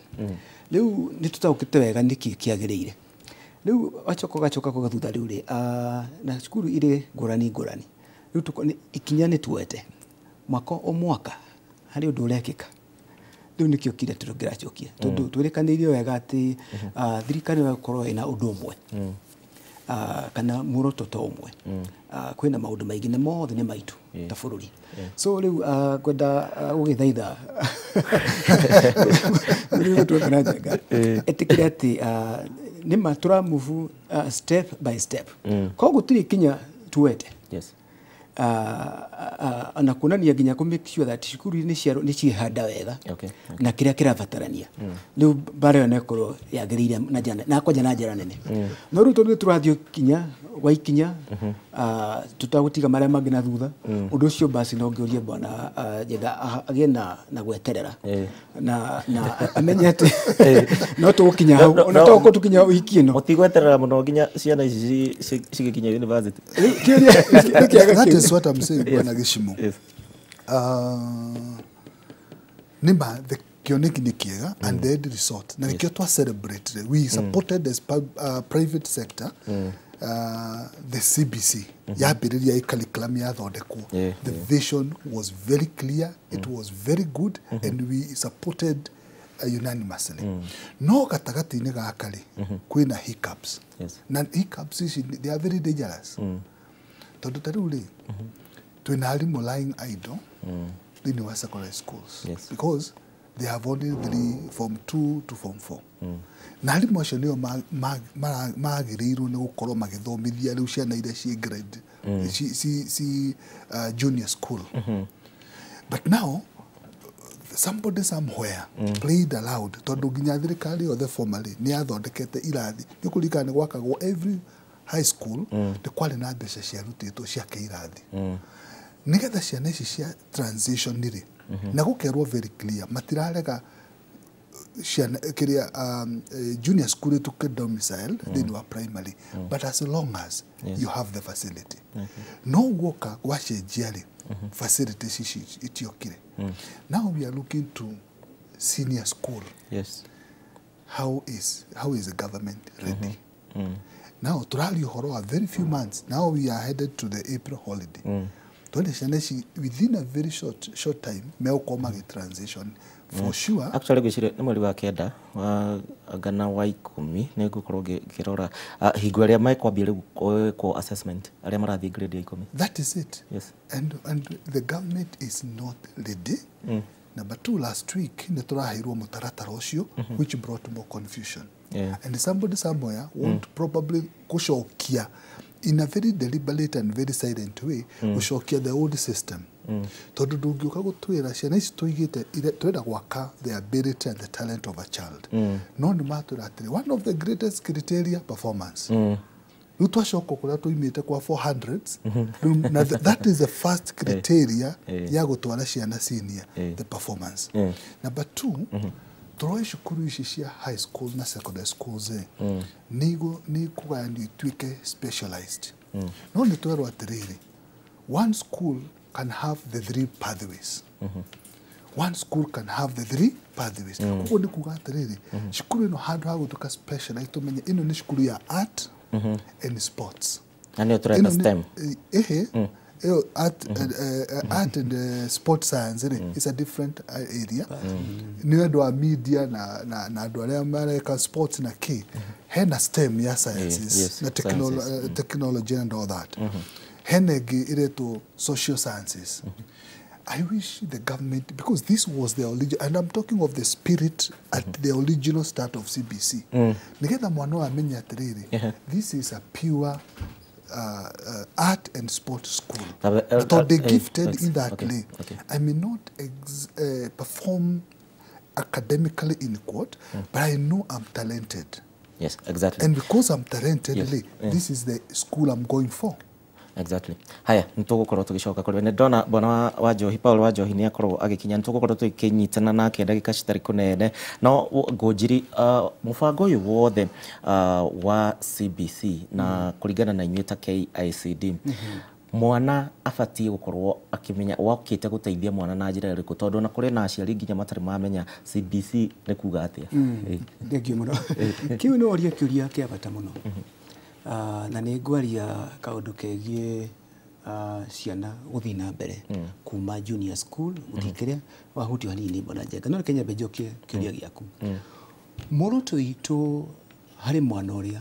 Rĩu nĩ tũtaũkĩte wega nĩkĩ kĩagĩrĩire. Rĩu wacoka ũgacoka kuga thutha rĩu rĩ, na cukuru irĩ ngũrani ngũrani, rĩu ikinya nĩ tuoete mwaka o mwaka harĩ ũndũ ũrekĩka. Rĩu nĩkĩo kĩrĩa tũngĩracokia, tondũ twĩrĩkanĩire wega atĩ thirikari no ĩkorwo ĩna ũndũ ũmwe kana muoroto ta ũmwe. Kwĩna maũndũ maingĩ na mothe nĩ maitũ ta bũrũri. So rĩu ngwenda gũgĩthaitha rĩu njenga ĩtĩkĩre atĩ nĩma tũra move step by step, koguo gũtirĩ ikinya tuoete. Na kuonania nginya kũ make sure that cukuru nĩ ciĩhanda wega na kĩrĩa kĩrabatarania. Rĩu mbara ĩyo no ĩkorwo yagĩrĩire na njĩra na kwanja na njĩra nene. No rĩu tondũ nĩ tũrathiĩ kinya gwa ikinya, tũtagũtiga marĩa mangĩ na thutha, ũndũ ũcio basi no ngĩũrie bwana Njenga agĩe na gweterera na amenye atĩ no tũgũkinya hau, ona to gũkorwo tũkinya wiki ĩno. Mũtigweterera mũno nginya ciana ici cigĩkinya university. That is what I'm saying, Bwana Gĩcimo. Nĩma the kĩoneki nĩ kĩega and the end result na nĩkĩo twa celebrate, we supported as private sector, the CBC yambĩrĩria, ĩ curriculum yathondekwo, the vision was very clear, it was very good and we supported unanimously. No gatagatĩ-inĩ gaka rĩ, kwĩna hiccups, na hiccups ici, they are very dangerous, tondũ ta rĩu rĩ, twĩna arimũ lying idle thĩinĩ wa secondary schools because they have only three, form 2 to form 4, na arimũ acio nĩo magĩrĩirwo nĩ gũkorwo magĩthomithia rĩu ciana iria ciĩ grade ci junior school. But now somebody somewhere played aloud, tondũ nginya thirikari yothe formally nĩ yathondekete irathi, nĩ kũririkana nĩ gwakagwo every high school, nĩ kwarĩ na mbeca ciarutĩtwo ciake irathi nĩgetha ciana ici cia transition rĩ, na gũkerwo very clear matirarega ciana kĩrĩa junior school ĩtuĩke domicile thĩinĩ wa primary, but as long as you have the facility. No guoka gwacenjia rĩ, facilities ici itiokire. Now we are looking to senior school. How is the government ready? Now tũraria ũhoro wa very few months. Now we are headed to the April holiday. Twende ciana ici within a very short time megũkorwo magĩ transition for sure. Actually ngwĩciria nĩ mweri wa kenda wa ngana wa 10 nĩ ngũkorwo ngĩrora hingo ĩrĩa mekwambia rĩu gwĩkwo assessment arĩa marathiĩ grade ya 10. That is it. And the government is not ready. Number two, last week nĩ tũraheirwo mũtaratara ũcio, which brought more confusion, and somebody somewhere won't probably gũcokia in a very deliberate and very silent way, gũcokia the old system, tondũ ndũngĩũka gũtwĩra ciana ici tũigĩte twenda gwaka the ability and the talent of a child, no nĩ matwĩra atĩrĩ, one of the greatest criteria, performance. Rĩu twacoka kũrĩa tũimĩte kwa 400s rĩu, na that is the first criteria ya gũtwara ciana senior, the performance. Number two, tũroe cukuru ici cia high school na secondary schools nĩ ikũgayanio ituĩke specialized, no nĩ twerwo atĩrĩrĩ, one school can have the three pathways. One school can have the three pathways. Koguo nĩ kuga atĩrĩrĩ, cukuru ĩno handũ ha gũtuĩka specialized, tũmenye ĩno nĩ cukuru ya art and sports. Na nĩyo tũreta Ĩno nĩ- STEM. Ehe, ĩyo art and sport science rĩ, is a different area. Nĩ andũ a media na andũ arĩa mareka sports na kĩ. Hena STEM ya sciences na sciences. Technology and all that. Hena ĩngĩ ĩretwo social sciences. I wish the government, because this was the original, and I'm talking of the spirit at the original start of CBC. Nĩgetha mwana ũyũ amenye atĩrĩrĩ, this is a pure art and sport school. Tabe- Tondũ they gifted in that way. I may not perform academically in quote, but I know I'm talented. And because I'm talented, this is the school I'm going for. Exactly. Haya, nĩ tũgũkorwo tũgĩcoka kũrĩ we. Nĩ ndona bwana wa Njohi, Paul wa Njohi, nĩ akorwo agĩkinya, nĩ tũgũkorwo tũkĩnyitana nake ndagĩka citarĩ kũnene. No ngũnjiri mũbango ũyũ wothe wa CBC na kũringana na inyuĩ ta KICD, mwana abatiĩ gũkorwo akĩmenya wokĩte gũteithia mwana na njĩra ĩrĩkũ, tondũ ona kũrĩ na aciari nginya matarĩ mamenya CBC nĩ kuga atĩa? Thengiũ mũno. Kĩu nĩ ũria kĩũria kĩa bata mũno. Na nĩ ngwaria kaũndũ kegiĩ ciana gũthiĩ na mbere kuma junior school gũthiĩ kĩrĩa wahutio hanini, bwana Njenga, no reke nyambe njokie kĩũria gĩaku. Muoroto witũ harĩ mwana ũrĩa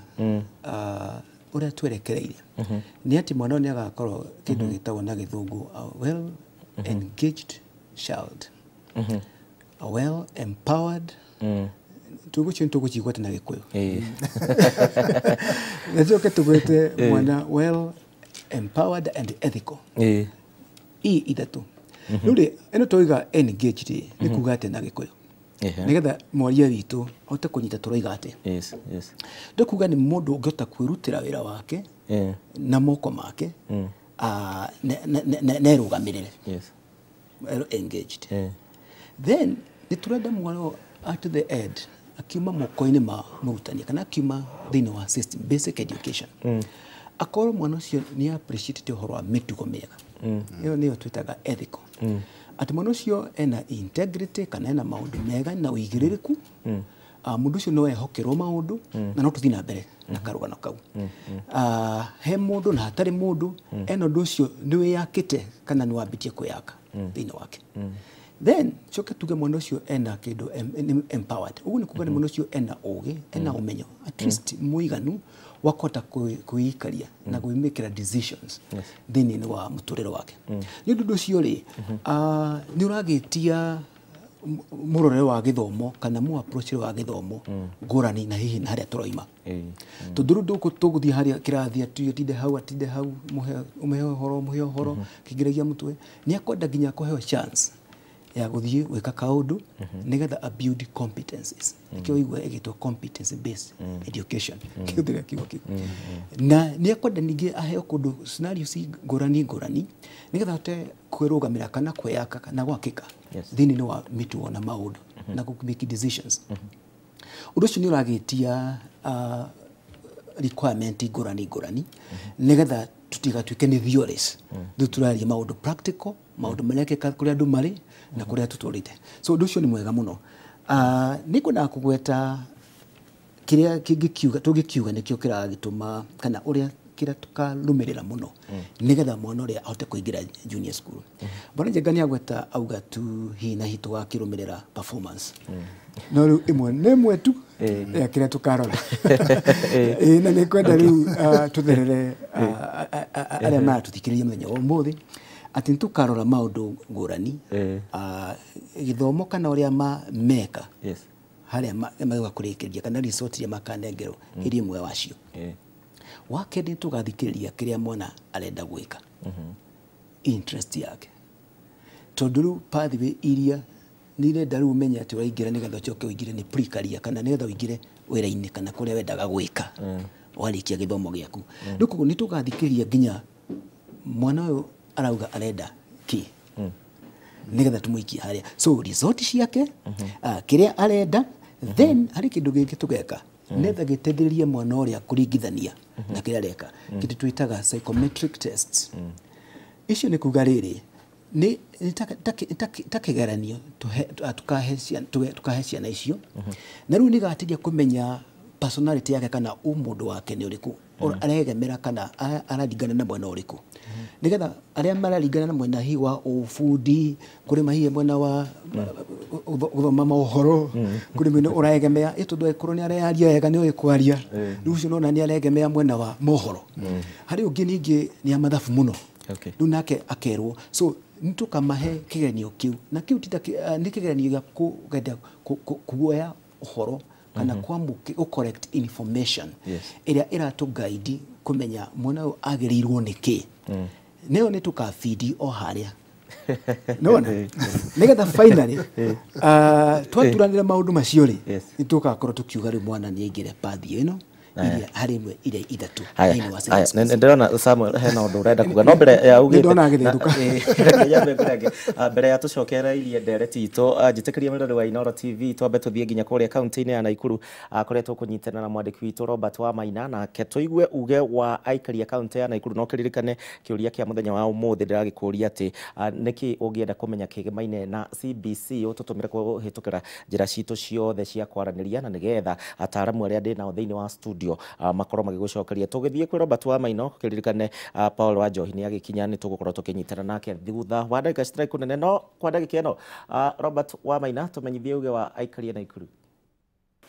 ũrĩa twerekereire nĩ atĩ mwana ũyũ nĩ agakorwo kĩndũ gĩtagwo na gĩthũngũ a well engaged child, a well empowered, tũgũcio nĩ tũgũcigwata na gĩkũyũ, na njoke tũgwĩte mwana well empowered and ethical. I ithatũ. Rĩu rĩ, ĩno tũiga engaged rĩ, nĩ kuga atĩa na Gĩkũyũ? Nĩgetha mwaria witũ ahote kũnyita tũroiga atĩa. Nĩ kuga nĩ mũndũ ũngĩhota kwĩrutĩra wĩra wake na moko make, nerũgamĩrĩre. Engaged. Then nĩ tũrenda mwana ũyũ at the end akiuma moko-inĩ ma mũrutani kana akiuma thĩinĩ wa system basic education, akorwo mwana ũcio nĩ appreciate ũhoro wa mĩtugo mĩega. Ĩyo nĩyo twĩtaga ethical, atĩ mwana ũcio ena integrity kana ena maũndũ mega na ũigĩrĩrĩku. Mũndũ ũcio no ehokerwo maũndũ na no tũthiĩ na mbere na karũgano kau. He mũndũ na hatarĩ mũndũ, ena ũndũ ũcio nĩ wĩyakĩte kana nĩ wambĩtie kwĩyaka thĩinĩ wake. Then coke tuge mwana ũcio ena kĩndũ nĩ empowered. Ũguo nĩ kuga nĩ mwana ũcio ena ũgĩ, ena ũmenyo at least mũiganu wa kũhota kwĩikaria na kwĩmĩkĩra decisions thĩinĩ wa mũtũrĩre wake. Nĩ ũndũ ũcio rĩ, nĩ ũragĩtia mũrorere wa gĩthomo kana mũ approach wa gĩthomo ngũrani na hihi na harĩa tũroima, tondũ rĩu tũgũthiĩ harĩa kĩrathi atĩ atinde hau, atinde hau, ũmũhe ũhoro, ũmũhe ũhoro kĩingĩragia mũtwe. Nĩ akwenda nginya kũheo chance ya gũthiĩ gwĩka kaũndũ nĩgetha a build competencies. Nĩkĩo ũigua ĩgĩtwo competence based education, kĩhũthĩra kiugo kĩu. Na nĩ akwenda ningĩ aheo kũndũ scenario ci ngũrani ngũrani nĩgetha ahote kwĩrũgamĩra kana kwĩyaka kana gwakĩka thĩinĩ wa mĩtugo na maũndũ na kũ make decisions. Ũndũ ũcio nĩ ũragĩtia requirement ngũrani ngũrani nĩgetha tũtigatuĩke nĩ theories. Rĩu tũraria maũndũ practical, maũndũ marekĩka kũrĩa andũ marĩ na kũrĩa tũtũrĩte. So ũndũ ũcio nĩ mwega mũno. Nĩ ngwendaga kũgweta kĩrĩa kĩngĩkiuga tũngĩkiuga nĩkĩo kĩragĩtũma kana ũrĩa kĩrĩa tũkarũmĩrĩra mũno nĩgetha mwana ũrĩa ahote kũingĩra junior school. Bwana Njenga nĩ agweta auga tu hihi na hihi tũgakĩrũmĩrĩra performance, no rĩu ĩmwe nĩ ĩmwe tu ya kĩrĩa tũkarora. Ĩĩ, na nĩ kwenda rĩu tũtherere arĩa maratũthikĩrĩria mũthenya wa ũmũthĩ atĩ nĩ tũkarora maũndũ ngũrani, gĩthomo kana ũrĩa meka harĩa magũka kũrĩkĩrĩria kana result iria makanengerwo ĩrĩ ĩmwe wacio. Wa kerĩ, nĩ tũgathikĩrĩria kĩrĩa mwana arenda gwĩka, interest yake, tondũ rĩu pathway iria nĩ irenda rĩu ũmenye atĩ ũraingĩra nĩgetha ũcoke ũingĩre nĩ pre-career kana nĩgetha ũingĩre wĩra-inĩ kana kũrĩa wendaga gwĩka warĩkia gĩthomo gĩaku. Rĩu koguo nĩ tũgathikĩrĩria nginya mwana ũyũ arauga arenda kĩ nĩgetha tũmũikie harĩa. So result ciake, kĩrĩa arenda. Then harĩ kĩndũ gĩngĩ tũgeka nĩgetha gĩteithĩrĩrie mwana ũrĩa kũringithania na kĩrĩa areka, kĩndũ twĩtaga psychometric tests. Icio nĩ kuga rĩrĩ, nĩ ta kĩgeranio tũkahe ciana icio, na rĩu nĩ kũmenya personality yake kana ũmũndũ wake nĩ ũrĩkũ, aregemera kana araringana na mwena ũrĩkũ, nĩgetha arĩa mararingana na mwena hihi wa ũbundi, kũrĩ hihi mwena wa gũthoma mohoro, kũrĩ mwena ũraegemea ĩ tondũ angĩkorwo nĩ arearia wega, nĩ oĩ kwaria, rĩu ũcio nona nĩ aregemea mwena wa mohoro. Harĩ ũngĩ ningĩ nĩ a mathabu mũno, rĩu nake akerwo. So nĩ tũkamahe kĩgeranio kĩu, na kĩu ti nĩ kĩgeranio gĩa kũgenda kuoya ũhoro kana gũ collect information ĩrĩa ĩratũ guide kũmenya mwana ũyũ agĩrĩirwo nĩ kĩ. Nĩyo nĩ tũkabidi o harĩa nona nĩgetha finally twaturanĩra maũndũ macio rĩ, nĩ tũgakorwo tũkiuga rĩu mwana nĩ aingĩre path ĩno iria harĩ ĩmwe iria ithatũ thĩinĩ wa Haya, ndĩrona Samuel hena ũndũ ũrenda kuga, no mbere ya ugĩte Nĩndona agĩthethũka. Reke nyambe ngũrenge. Mbere ya tũcokereirie ndereti itũ, njĩtĩkĩria mũrori wa Inooro TV twambe tũthiĩ nginya kũrĩa kaunti-inĩ ya Naikuru, kũrĩa tũkũnyitana na mwandĩki witũ Robert wa Maina nake tũigue uge wa aikari a kaunti ya Naikuru. No kĩririkane kĩũria kĩa mũthenya wa ũmũthĩ ndĩragĩkũria atĩ nĩkĩ ũngĩenda kũmenya kĩgemaine na CBC. Ũtũtũmĩre kũhĩtũkĩra njĩra citũ ciothe cia kwaranĩria na nĩgetha ataaramu arĩa ndĩ nao thĩinĩ wa studio makorwo magĩgũcokeria. Tũgĩthiĩ kwĩ Robert wa Maina, kĩririkane Paul wa Njohi nĩ agĩkinya, nĩ tũgũkorwo tũkĩnyitana nake thutha wa ndagĩka citarĩ kũnene. No kwa ndagĩka ĩno, Robert wa Maina, tũmenyithie uge wa aikari a Naikuru.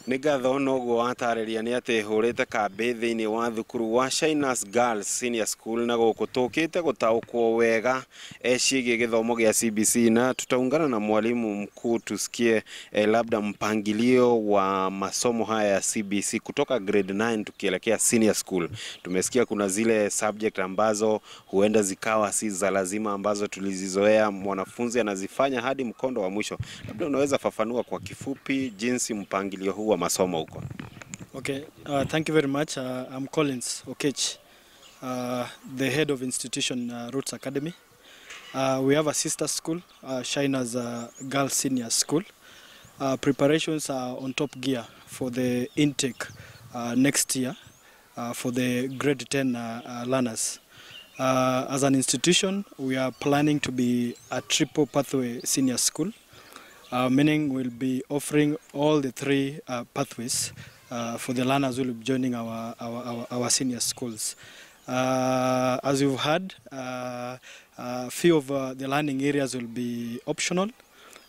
Nĩ ngatho noguo watarĩria nĩ atĩ hũrĩte kambĩ thĩinĩ wa thukuru wa Shiners Girls Senior School na gũkũ tũkĩte gũtaũkwo wega ciĩgiĩ gĩthomo gĩa CBC, na tutaungana na mwalimu mkuu tusikie labda mpangilio wa masomo haya ya CBC kutoka grade 9 tukielekea senior school. Tumesikia kuna zile subject ambazo huenda zikawa si za lazima ambazo tulizizoea mwanafunzi anazifanya hadi mkondo wa mwisho. Labda unaweza fafanua kwa kifupi jinsi mpangilio huu wa masomo huko. Okay, thank you very much. I'm Collins Okech, the head of institution Roots Academy. We have a sister school, Shiners Girls Senior School. Preparations are on top gear for the intake next year for the grade 10 learners. As an institution, we are planning to be a triple pathway senior school, meaning we'll be offering all the three pathways for the learners who will be joining our senior schools. As you've heard, few of the learning areas will be optional.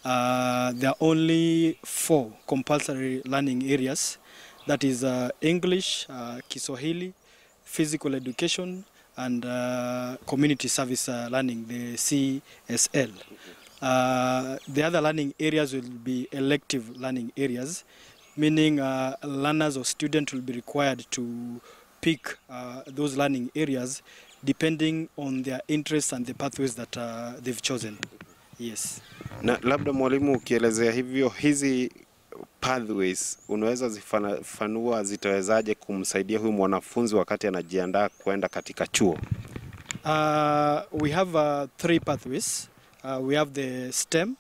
There are only 4 compulsory learning areas, that is English, Kiswahili, physical education, and community service learning, the CSL. The other learning areas will be elective learning areas, meaning learners or students will be required to pick those learning areas depending on their interests and the pathways that they've chosen. Yes. Na labda mwalimu, ukielezea hivyo hizi pathways unaweza zifanua zitawezaje kumsaidia huyu mwanafunzi wakati anajiandaa kwenda katika chuo? We have 3 pathways. We have the STEM,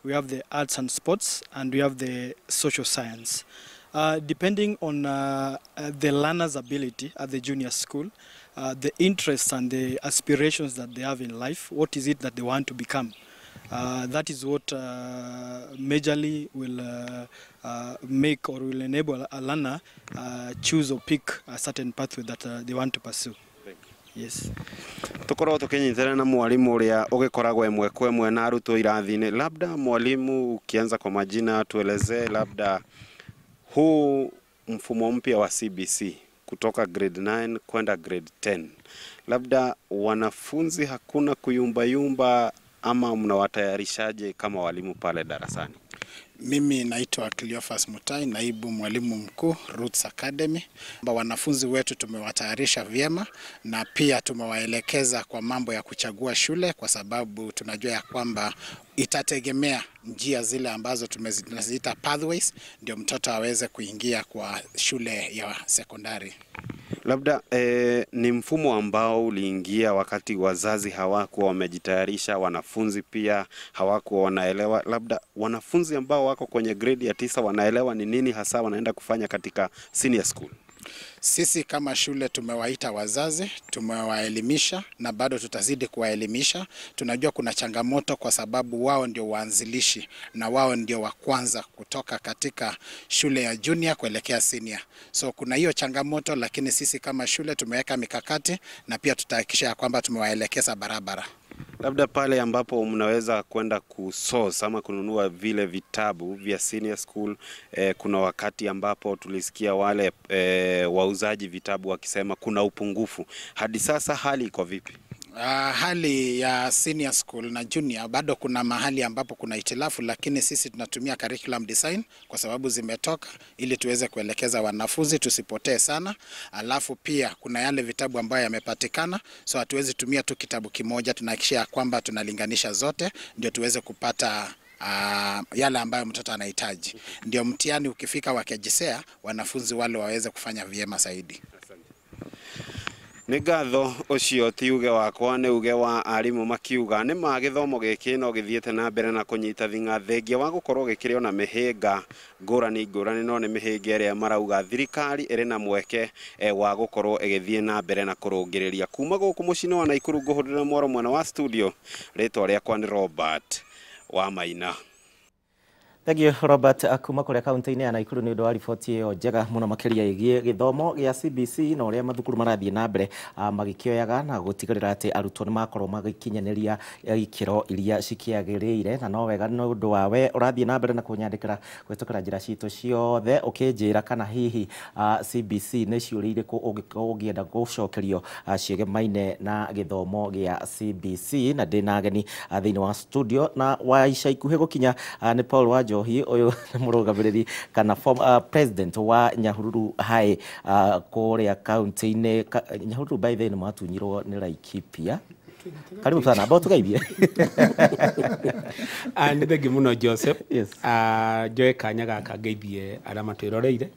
we have the arts and sports, and we have the social science. Depending on the learner's ability at the junior school, the interests and the aspirations that they have in life, what is it that they want to become? That is what majorly will make or will enable a learner choose or pick a certain pathway that they want to pursue. Yes. Tukorwo tukinyitana na mwalimu uria ugikoragwo ĩmwe kwa ĩmwe na arutwo irathi-inĩ. Labda mwalimu, ukianza kwa majina, tuelezee labda huu mfumo mpya wa CBC kutoka grade 9 kwenda grade 10, labda wanafunzi hakuna kuyumbayumba ama mnawatayarishaje kama walimu pale darasani? Mimi naitwa Cleophas Mutai, naibu mwalimu mkuu Roots Academy. Wanafunzi wetu tumewatayarisha vyema na pia tumewaelekeza kwa mambo ya kuchagua shule, kwa sababu tunajua ya kwamba itategemea njia zile ambazo tumeziita pathways ndio mtoto aweze kuingia kwa shule ya sekondari. Labda ni mfumo ambao uliingia wakati wazazi hawakuwa wamejitayarisha, wanafunzi pia hawakuwa wanaelewa. Labda wanafunzi ambao wako kwenye grade ya 9 wanaelewa ni nini hasa wanaenda kufanya katika senior school? Sisi kama shule tumewaita wazazi, tumewaelimisha na bado tutazidi kuwaelimisha. Tunajua kuna changamoto kwa sababu wao ndio waanzilishi na wao ndio wa kwanza kutoka katika shule ya junior kuelekea senior. So kuna hiyo changamoto, lakini sisi kama shule tumeweka mikakati na pia tutahakikisha kwamba tumewaelekeza barabara. Labda pale ambapo mnaweza kwenda kusource ama kununua vile vitabu vya senior school, kuna wakati ambapo tulisikia wale wauzaji vitabu wakisema kuna upungufu. Hadi sasa hali iko vipi? Hali ya senior school na junior bado kuna mahali ambapo kuna itilafu, lakini sisi tunatumia curriculum design kwa sababu zimetoka ili tuweze kuelekeza wanafunzi tusipotee sana. Alafu pia kuna yale vitabu ambayo yamepatikana, so hatuwezi tumia tu kitabu kimoja, tunahakikisha kwamba tunalinganisha zote ndio tuweze kupata yale ambayo mtoto anahitaji. Ndio mtihani ukifika wa KJSEA wanafunzi wale waweze kufanya vyema zaidi. Nĩ ngatho ũcio ti uge wakwa, nĩ uge wa arimũ makiuga nĩ ma gĩthomo gĩkĩ no gĩthiĩte na mbere na kũnyita thing'a thengia wa gũkorwo gĩkĩrĩ ona mĩhĩnga ngũrani ngũrani, no nĩ mĩhĩnga ĩrĩa marauga thirikari ĩrĩ na mweke wa gũkorwo ĩgĩthiĩ na mbere na kũrũngĩrĩria. Kuma gũkũ mũciĩ-inĩ wa Naikuru ngũhũrĩra mwaro mwena wa studio, rĩtwa rĩakwa nĩ Robert wa Maina. Thank you Robert kuma kuria kaunti-inĩ ya Nakuru nĩ ũndũ wa riboti ĩyo njega mũno makĩria ĩgiĩ gĩthomo gĩa CBC na ũrĩa mathukuru marathiĩ na mbere magĩkĩoyaga na gũtigĩrĩra atĩ arutwo nĩ makorwo magĩkinyanĩria ikĩro iria cikĩagĩrĩire. Na no wega nĩ ũndũ wa we ũrathiĩ na mbere na kũnyandĩkĩra kũhĩtũkĩra njĩra citũ ciothe ũkĩnjĩra kana hihi CBC nĩ ciũria irĩkũ ũngĩenda gũcokerio ciĩgemaine na gĩthomo gĩa CBC. Na ndĩ na ageni thĩinĩ wa studio na wa ica ikuhĩ gũkinya nĩ Paul wa Njohi, ũyũ nĩ mũrũgamĩrĩri kana president wa Nyahururu High kũrĩa kaunti-inĩ. Nyahururu by the way nĩ mwatunyirwo nĩ Laikipia. Karibu sana, ambao tugeithie. Nĩ thengi mũno Joseph. Yes. Njoe kanya gaka ngeithie arĩa matwĩroreire.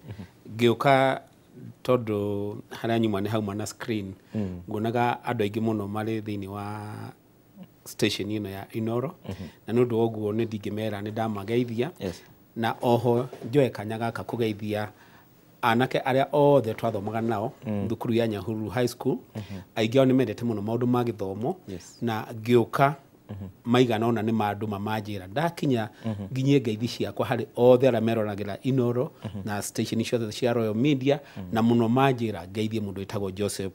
Ngĩũka tondũ harĩa nyuma nĩ hauma na screen. Nguonaga andũ aingĩ mũno marĩ thĩinĩ wa station ĩno ya Inoro. Na nĩ ũndũ wa ũguo nĩ ndingĩmera nĩ ndamageithia. Yes. Na oho njoe kanya gaka kũgeithia anake arĩa othe twathomaga nao thukuru ya Nyahururu High School. Aingĩ ao nĩ mendete mũno maũndũ ma gĩthomo. Yes. Na ngĩũka maigana ona nĩ mandũma manjĩra ndakinya nginyie ngeithi ciakwa harĩ othe arĩa meroragĩra Inoro na station ciothe cia Royal Media, na mũno manjĩra ngeithie mũndũ wĩtagwo Joseph.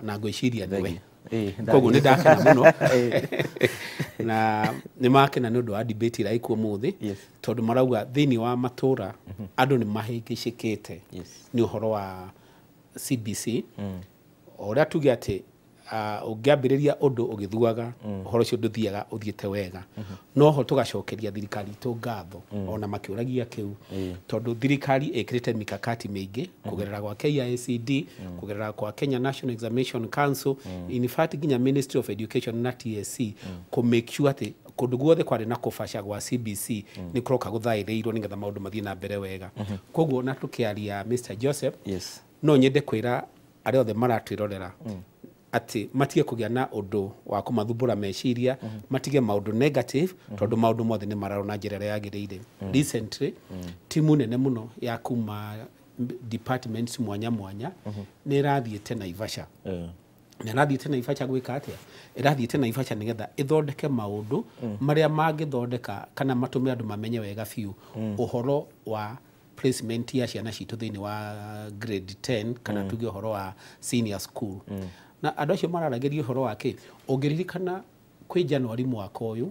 Na ngwĩciria nĩwe. Koguo nĩ ndakena mũno na nĩ makena nĩ ũndũ wa debate ĩrĩa ĩkuo ũmũthĩ, tondũ marauga thĩinĩ wa matũra andũ nĩ mahĩngĩcĩkĩte nĩ ũhoro wa CBC. O ũrĩa tuge atĩ ũngĩambĩrĩria ũndũ ũgĩthuaga ũhoro ũcio ndũthiaga ũthiĩte wega. No ho tũgacokeria thirikari itũ ngatho ona makĩũragia kĩu, tondũ thirikari ĩkĩrĩte mikakati mĩingĩ kũgerera gwa KICD, kũgerera kwa Kenya National Examination Council, in fact nginya Ministry of Education na TSC, kũ make sure atĩ kũndũ guothe kwarĩ na kũbaca gwa CBC nĩ kũroka gũthaĩrĩirwo nĩgetha maũndũ mathiĩ na mbere wega. Koguo na tũkĩaria Mr. Joseph, no nyende kwĩra arĩa othe maratwĩrorera atĩ matige kũgĩa na ũndũ wa kũmathumbũra meciria, matige maũndũ negative, tondũ maũndũ mothe nĩ mararwo na njĩra ĩrĩa yagĩrĩire. Recently timu nene mũno ya kuma departments mwanya mwanya nĩ ĩrathiĩte Naivasha. Na ĩrathiĩte Naivasha gwĩka atĩa? Ĩrathiĩte Naivasha nĩgetha ĩthondeke maũndũ marĩa mangĩthondeka kana matũme andũ mamenye wega biũ ũhoro wa placement ya ciana citũ thĩinĩ wa grade 10 kana tuge ũhoro wa senior school. Na andũ acio mararagĩria ũhoro wa kĩ? Ũngĩririkana kwĩ January mwaka ũyũ,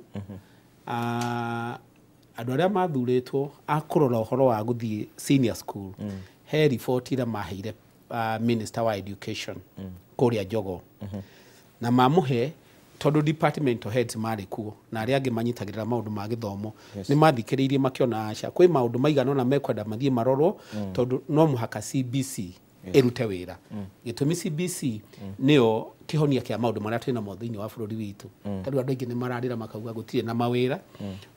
andũ arĩa mathurĩtwo a kũrora ũhoro wa gũthiĩ senior school, he riboti ĩrĩa maheire Minister wa Education kũrĩa Jogoo. Na mamũhe tondũ departmental heads marĩ kuo na arĩa angĩ manyitagĩrĩra maũndũ ma gĩthomo nĩ mathikĩrĩirie makĩona aca kwĩ maũndũ maigana ũna mekwenda mathiĩ marorwo, tondũ no mũhaka CBC ĩrute wĩra. Gĩtũmi CBC nĩyo kĩhonia kĩa maũndũ marĩa twĩ namo thĩinĩ wa bũrũri witũ. Tarĩu andũ aingĩ nĩ mararĩra makauga gũtirĩ na mawĩra,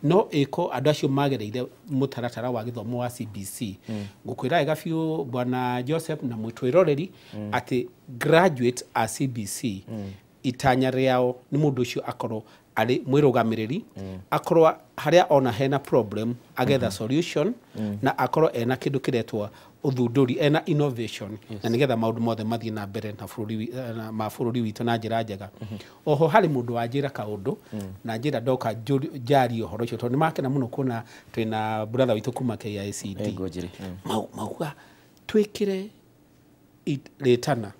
no ĩko andũ acio magereire mũtaratara wa gĩthomo wa CBC. Ngũkwĩra wega biũ Bwana Joseph na mwĩtwĩroreri atĩ graduate a CBC itanya rĩao nĩ mũndũ ũcio akorwo arĩ mwĩrũgamĩrĩri, akorwo harĩa ona hena problem agetha solution, na akorwo ena kĩndũ kĩretwo ũthundũri, ena innovation, na nĩgetha maũndũ mothe mathiĩ na mbere na bũrũri ma bũrũri witũ na njĩra njega. Oho harĩ mũndũ wanjĩra kaũndũ na njĩra ndoka njarie ũhoro ũcio, tondũ nĩmakena mũno kuona twĩna brother witũ kuma KICD. Mauga twĩkĩre rĩtana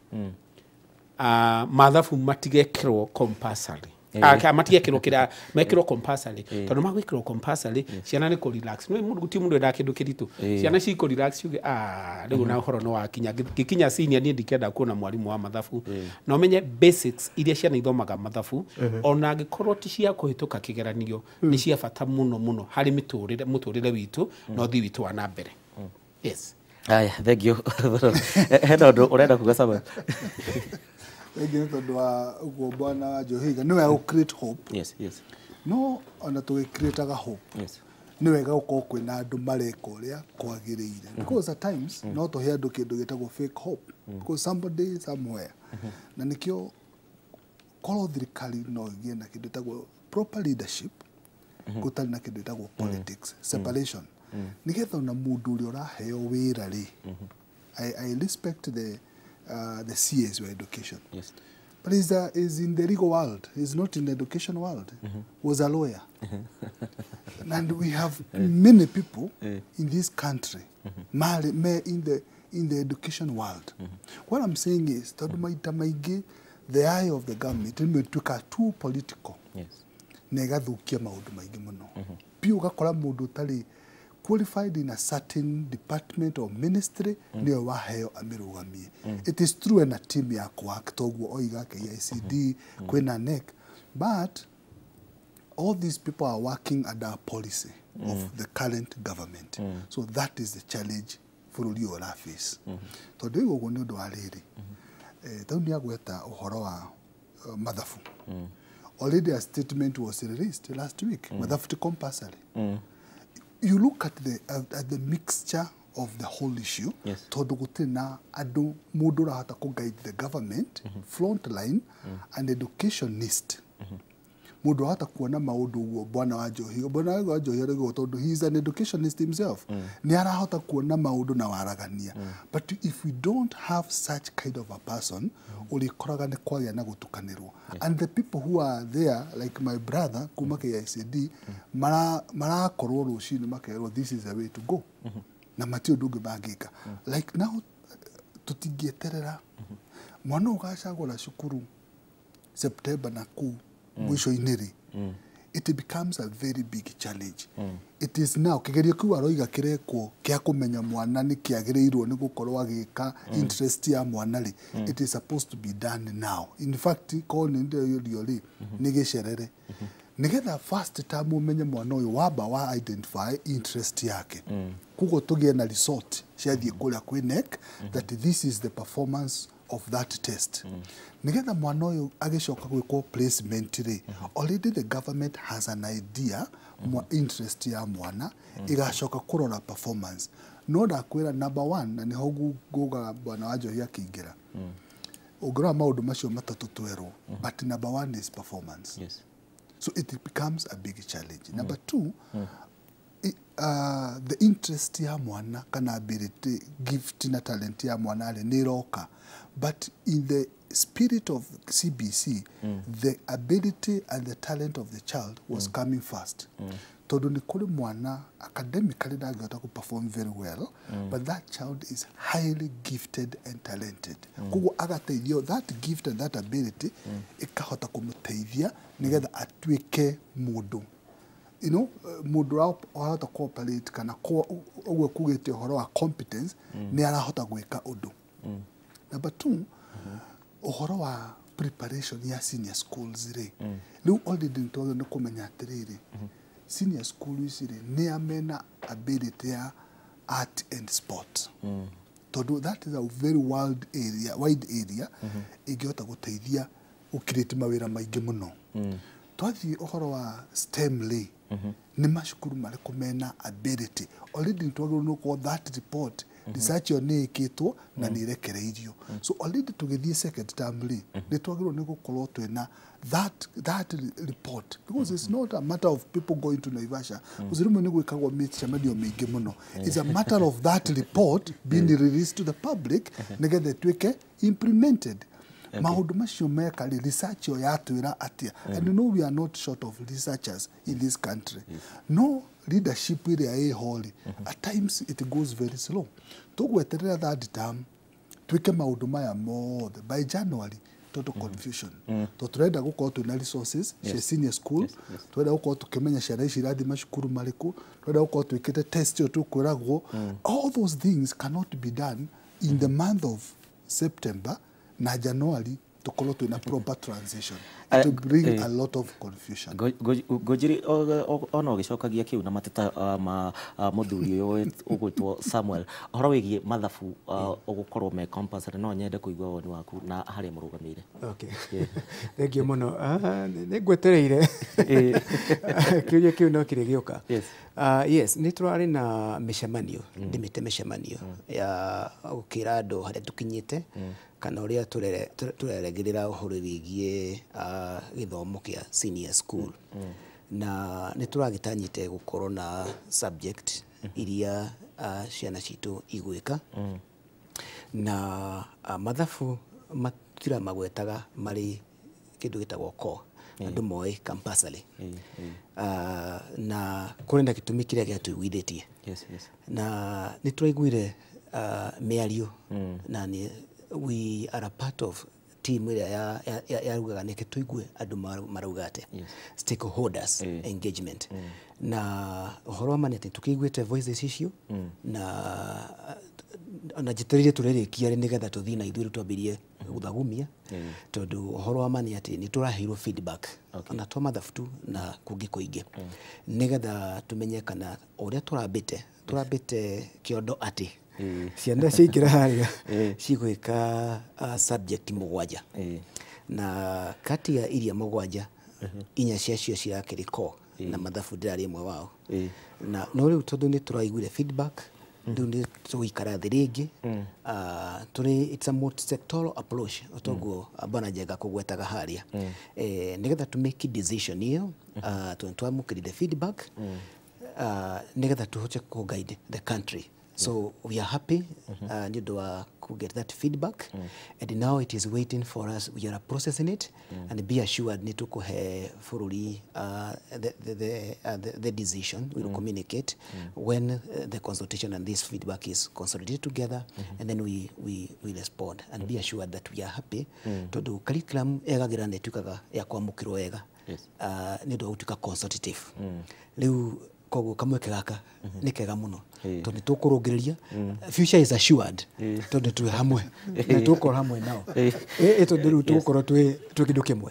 mathabu matigekĩrwo compulsory. Matigekĩrwo kĩrĩa mekĩrwo compulsory, tondũ magwĩkĩrwo compulsory ciana nĩ kũ relax. Nĩ mũndũ gũtirĩ mũndũ wendaga kĩndũ kĩritũ, ciana cikũ relax ciuge rĩu na ũhoro nĩ wakinya ngĩkinya senior niĩ ndikenda kuona mwarimũ wa mathabu. Na ũmenye basics iria ciana ithomaga mathabu ona angĩkorwo ti cia kũhĩtũka kĩgeranio nĩ cia bata mũno mũno harĩ mũtũrĩre witũ na ũthii witũ wa na mbere. Yes. Aya, thank you. Hena ũndũ ũrenda kuga Samuel? Rĩngĩ nĩ tondũ wa ũguo Bwana wa Njohiga nĩ wega gũ create hope. Yes, yes. No ona tũgĩ-creataga hope, yes, nĩ wega gũkorwo kwĩna andũ mareka ũrĩa kwagĩrĩire, because at times no tũhe andũ kĩndũ gĩtagwo fake hope, because somebody somewhere, na nĩkĩo korwo thirikari no ĩgĩe na kĩndũ gĩtagwo proper leadership, gũtarĩ na kĩndũ gĩtagwo politics separation, nĩgetha ona mũndũ ũrĩa ũraheo wĩra rĩ, I respect the CS wa education. Yes. But he's in the legal world. He's not in the education world. Was a lawyer. And we have many people in this country marĩ me in the education world. What I'm saying is, tondũ maita maingĩ the eye of the government rĩmwe ĩtuĩkaga too political na ĩgathũkia maũndũ maingĩ mũno biũ. Ũgakora mũndũ ũtarĩ qualified in a certain department or ministry nĩwe waheo amĩrũgamie. It is true ena team ya kũact ũguo oiga KICD, kwĩna NEC, but all these people are working under a policy of the current government. So that is the challenge bũrũri ũyũ ũraface. Tondũ rĩu ũguo nĩ ũndũ wa rĩrĩ, tau nĩ agweta ũhoro wa mathabu. Already a statement was released last week, mathabu ti compulsory. You look at the mixture of the whole issue, tondũ gũtirĩ na andũ mũndũ ũrahota kũ guide the government front line and educationist, mũndũ ũrahota kuona maũndũ ũguo. Bwana wa Njohi arauga tondũ he is an educationist himself, nĩ arahota kuona maũndũ na waragania. But if we don't have such kind of a person, ũrĩkoraga nĩ kwagĩa na gũtukanĩrwo. And the people who are there, like my brother kuma KICD, marakorwo rũcinĩ makerwo this is the way to go na mati ũndũ ũngĩ mangĩka. Like now tũtingĩeterera mwana ũgacagũra cukuru September na kũu mwisho-inĩ rĩ, it becomes a very big challenge. It is now kĩgerio kĩu aroiga kĩrekwo kĩa kũmenya mwana nĩ kĩagĩrĩirwo nĩ gũkorwo agĩka interest ya mwana rĩ, it is supposed to be done now. In fact, korwo nĩ ndĩrio rĩ, nĩ gĩcerere nĩgetha first term ũmenye mwana ũyũ wamba wa identify interest yake. Koguo tũgĩe na result ciathiĩ kũrĩa kwĩ NEC that this is the performance of that test, nĩgetha mwana ũyũ agĩcoka gwĩkwo placement rĩ, already the government has an idea mwa interest ya mwana, ĩgacoka kũrora performance. No ndakwĩra number one, na nĩho nguga bwana wa Njohi akĩingĩra, ũngĩrora maũndũ macio matatũ twerwo, but number one is performance. So it becomes a big challenge. Number two, the interest ya mwana kana ability, gift na talent ya mwana rĩ, nĩ ĩroka, but in the spirit of CBC, the ability and the talent of the child was coming first, tondũ nĩ kũrĩ mwana academically ndangĩhota kũ perform very well, but that child is highly gifted and talented. Koguo agateithio that gift and that ability ĩkahota kũmũteithia nĩgetha atuĩke mũndũ mũndũ ũrahota cooperate kana ũguo kugĩte ũhoro wa competence, nĩ arahota gwĩka ũndũ. Number two, ũhoro wa preparation ya senior schools rĩ, rĩu already nĩ twagĩrĩirwo nĩ kũmenya atĩrĩrĩ, senior school ici rĩ, nĩ a mena ability ya art and sport, tondũ that is a very wide area, wide area ĩngĩhota gũteithia gũcreate mawĩra maingĩ mũno. Twathiĩ ũhoro wa STEM rĩ, nĩ macukuru marĩkũ mena ability? Already nĩ twagĩrĩirwo nĩ gũkorwo that report, research ĩyo nĩ ĩkĩtwo na nĩ ĩrekereirio. So already tũgĩthiĩ second term rĩ, nĩ twagĩrĩirwo nĩ gũkorwo twĩna that report, because it's not a matter of people going to Naivasha, because rĩmwe nĩ gwĩkagwo mĩcemanio mĩingĩ mũno. It's a matter of that report being released to the public nĩgetha ĩtuĩke implemented. Maũndũ macio meka rĩ, research ĩyo yatwĩra atĩa? And you know we are not short of researchers in this country. No leadership ĩrĩa ĩho rĩ, at times it goes very slow. Tũgweterera third term twĩke maũndũ maya mothe by January, total confusion, tondũ tũrenda gũkorwo twĩna resources cia senior school, tũrenda gũkorwo tũkĩmenya ciana ici irathiĩ macukuru marĩkũ, tũrenda gũkorwo twĩkĩte test ĩyo tũkwĩragwo. All those things cannot be done in the month of September na January tũkorwo twĩna proper transition. It will bring a lot of confusion. Ngũnjiri ona ũgĩcokagia kĩu na mateta ma mũthuri ũyũ ũgwĩtwo Samuel ũhoro wĩgiĩ mathabu ũgũkorwo me compulsory, no nyende kũigua woni waku na harĩa mũrũgamĩire. Okay. Thank you mũno. Nĩ ngwetereire kĩũria kĩu no kĩrĩ gĩũka. Yes, nĩ tũrarĩ na mĩcemanio, ndĩmĩte mĩcemanio ya gũkĩra andũ harĩa tũkinyĩte kana ũrĩa tũreregĩrĩra ũhoro wĩgiĩ gĩthomo kĩa senior school, na nĩ tũragĩtanyĩte gũkorwo na subject iria ciana citũ igwĩka na mathabu. tũtiramagwetaga marĩ kĩndũ gĩtagwo core, andũ moĩ compulsory. Na kũrĩ na gĩtũmi kĩrĩa gĩatũiguithĩtie. Na nĩ tũraiguire mĩario na nĩ we are a part of team ĩrĩa yarugaga nĩkĩ tũigue andũ marauga atĩa, stakeholders engagement. Na ũhoro wa ma nĩ atĩ tũkĩiguĩte voices icio na njetereire tũrĩrĩkia rĩ nĩgetha tũthiĩ na ithuĩ rĩu twambĩrie gũthagumia, tondũ ũhoro wa ma nĩ atĩ nĩ tũraheirwo feedback ona twa mathabu tu na kũngĩ kũingĩ, nĩgetha tũmenye kana ũrĩa tũrambĩte kĩondo atĩ ciana ciaingĩra harĩa cigwĩka subject 7, na kati ya iria 7 4 ciacio cirakĩrĩ core na mathabu ndĩrarĩ ĩmwe wao. Na no rĩu tondũ nĩ tũraiguire feedback, rĩu nĩ tũgũikara thĩ rĩngĩ tũrĩ, it's a multi-sectoral approach otoguo Bwana Njenga kũgwetaga harĩa, nĩgetha to make decision ĩyo, tondũ twamũkĩrire feedback, nĩgetha tũhote kũ guide the country. So we are happy nĩ ũndũ wa ku get that feedback, and now it is waiting for us. We are processing it, and be assured nĩ tũkũhe bũrũri the decision. We will communicate when the consultation and this feedback is consolidated together, and then we respond, and be assured that we are happy tondũ curriculum yagagĩra nĩ ĩtuĩkaga ya kwamũkĩrwo wega nĩ ũndũ wa gũtuĩka consultative. Rĩu koguo kamweke gaka nĩ kega mũno tondũ nĩ tũkũrũngĩrĩria, future is assured tondũ twĩ hamwe na tũgũkorwo hamwe nao, tondũ rĩu tũgũkorwo twĩ kĩndũ kĩmwe,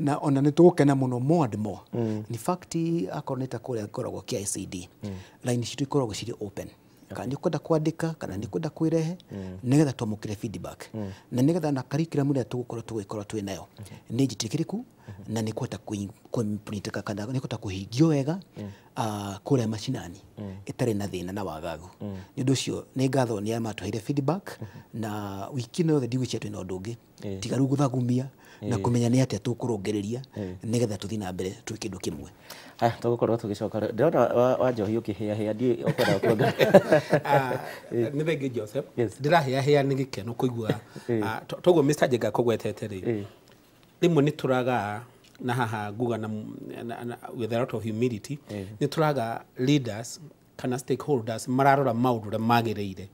na ona nĩ tũgũkena mũno more and more. In fact, akorwo nĩ ta kũrĩa ngoragwo KICD, line citũ ikoragwo cirĩ open, kana nĩ ũkwenda kwandĩka kana nĩ ũkwenda kwĩrehe, nĩgetha twamũkĩre feedback, na nĩgetha na curriculum ĩrĩa tũgũkorwo tũgĩkorwo twĩ nayo nĩ njĩtĩkĩrĩku na nĩ kũhota kũ kana nĩ kũhota kũhingio wega kũrĩa macinani ĩtarĩ na thĩna na wagagu. Nĩ ũndũ ũcio nĩ ngatho nĩ arĩa matũheire feedback, na wiki ĩno yothe ndigwĩciria twĩna ũndũ ũngĩ tiga rĩu gũthagumia na kũmenya nĩ atĩa tũkũrũngĩrĩria nĩgetha tũthiĩ na mbere twĩ kĩndũ kĩmwe. Haya, tũgũkorwo tũgĩcoka. Ndĩrona wa Njohi ũkĩhĩahĩa, ndiũĩ ũkwenda kuongerera. Nĩ thengi Joseph, ndĩrahĩahĩa nĩ gĩkeno kũigua toguo Mr. Njenga kũgwetete rĩ, rĩmwe nĩ tũraga na haha nguga na with a lot of humility, nĩ tũraga leaders kana stakeholders mararora maũndũ ũrĩa magĩrĩire,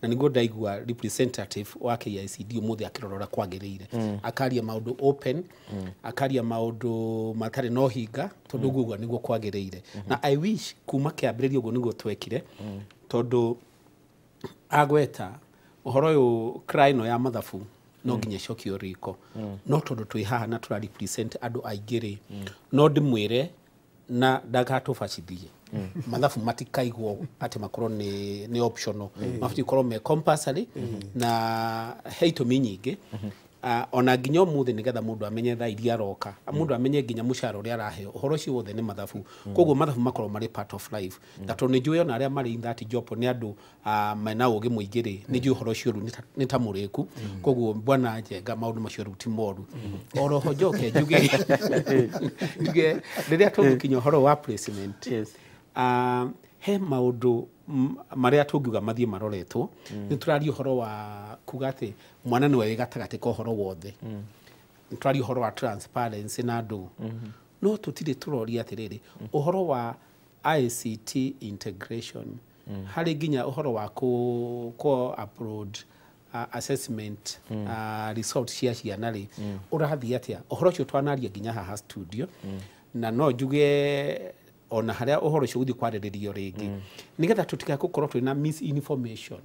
na nĩguo ndaigua representative wa KICD ũmũthĩ akĩrora ũrĩa kwagĩrĩire, akaria maũndũ open, akaria maũndũ matarĩ na ũhinga, tondũ nguga nĩguo kwagĩrĩire. Na I wish kuma kĩambĩrĩria ũguo nĩguo twekire, tondũ agweta ũhoro ũyũ cry ĩno ya mathabu no nginya ĩcokio riko, no tondũ twĩ haha na tũra represent andũ aingĩ rĩ, no ndĩmwĩre na ndagatũbacithie mathabu matikaigwo atĩ makorwo nĩ optional, mabatiĩ gũkorwo me compulsory, na he itũmi nyingĩ. Ona nginya ũmũthĩ nĩgetha mũndũ amenye thaa iria aroka, mũndũ amenye nginya mũcara ũrĩa araheo, ũhoro ũcio wothe nĩ mathabu. Koguo mathabu makorwo marĩ part of life, na tondũ nĩ njũĩ ona arĩa marĩ in that job nĩ andũ mena ũgĩ mũingĩ rĩ, nĩ njũĩ ũhoro ũcio rĩu nĩ ta mũrĩku. Koguo Bwana Njenga maũndũ macio rĩu ti moru. Oroho njoke njuge rĩrĩa tũgũkinya ũhoro wa placement, he maũndũ marĩa tũngiuga mathiĩ maroretwo. Nĩ tũraria ũhoro wa kuga atĩ mwana nĩwe wĩ gatagatĩ ka ũhoro wothe, nĩ tũraria ũhoro wa transparency na andũ, no tũtirĩ tũroria atĩrĩrĩ ũhoro wa ICT integration harĩ nginya ũhoro wa kũ upload assessment result cia ciana rĩ, ũrathiĩ atĩa ũhoro ũcio twanaria nginya haha studio, na no njuge ona harĩa ũhoro ũcio ũgũthiĩ kwarĩrĩrio rĩngĩ nĩgetha tũtikae gũkorwo twĩna misinformation.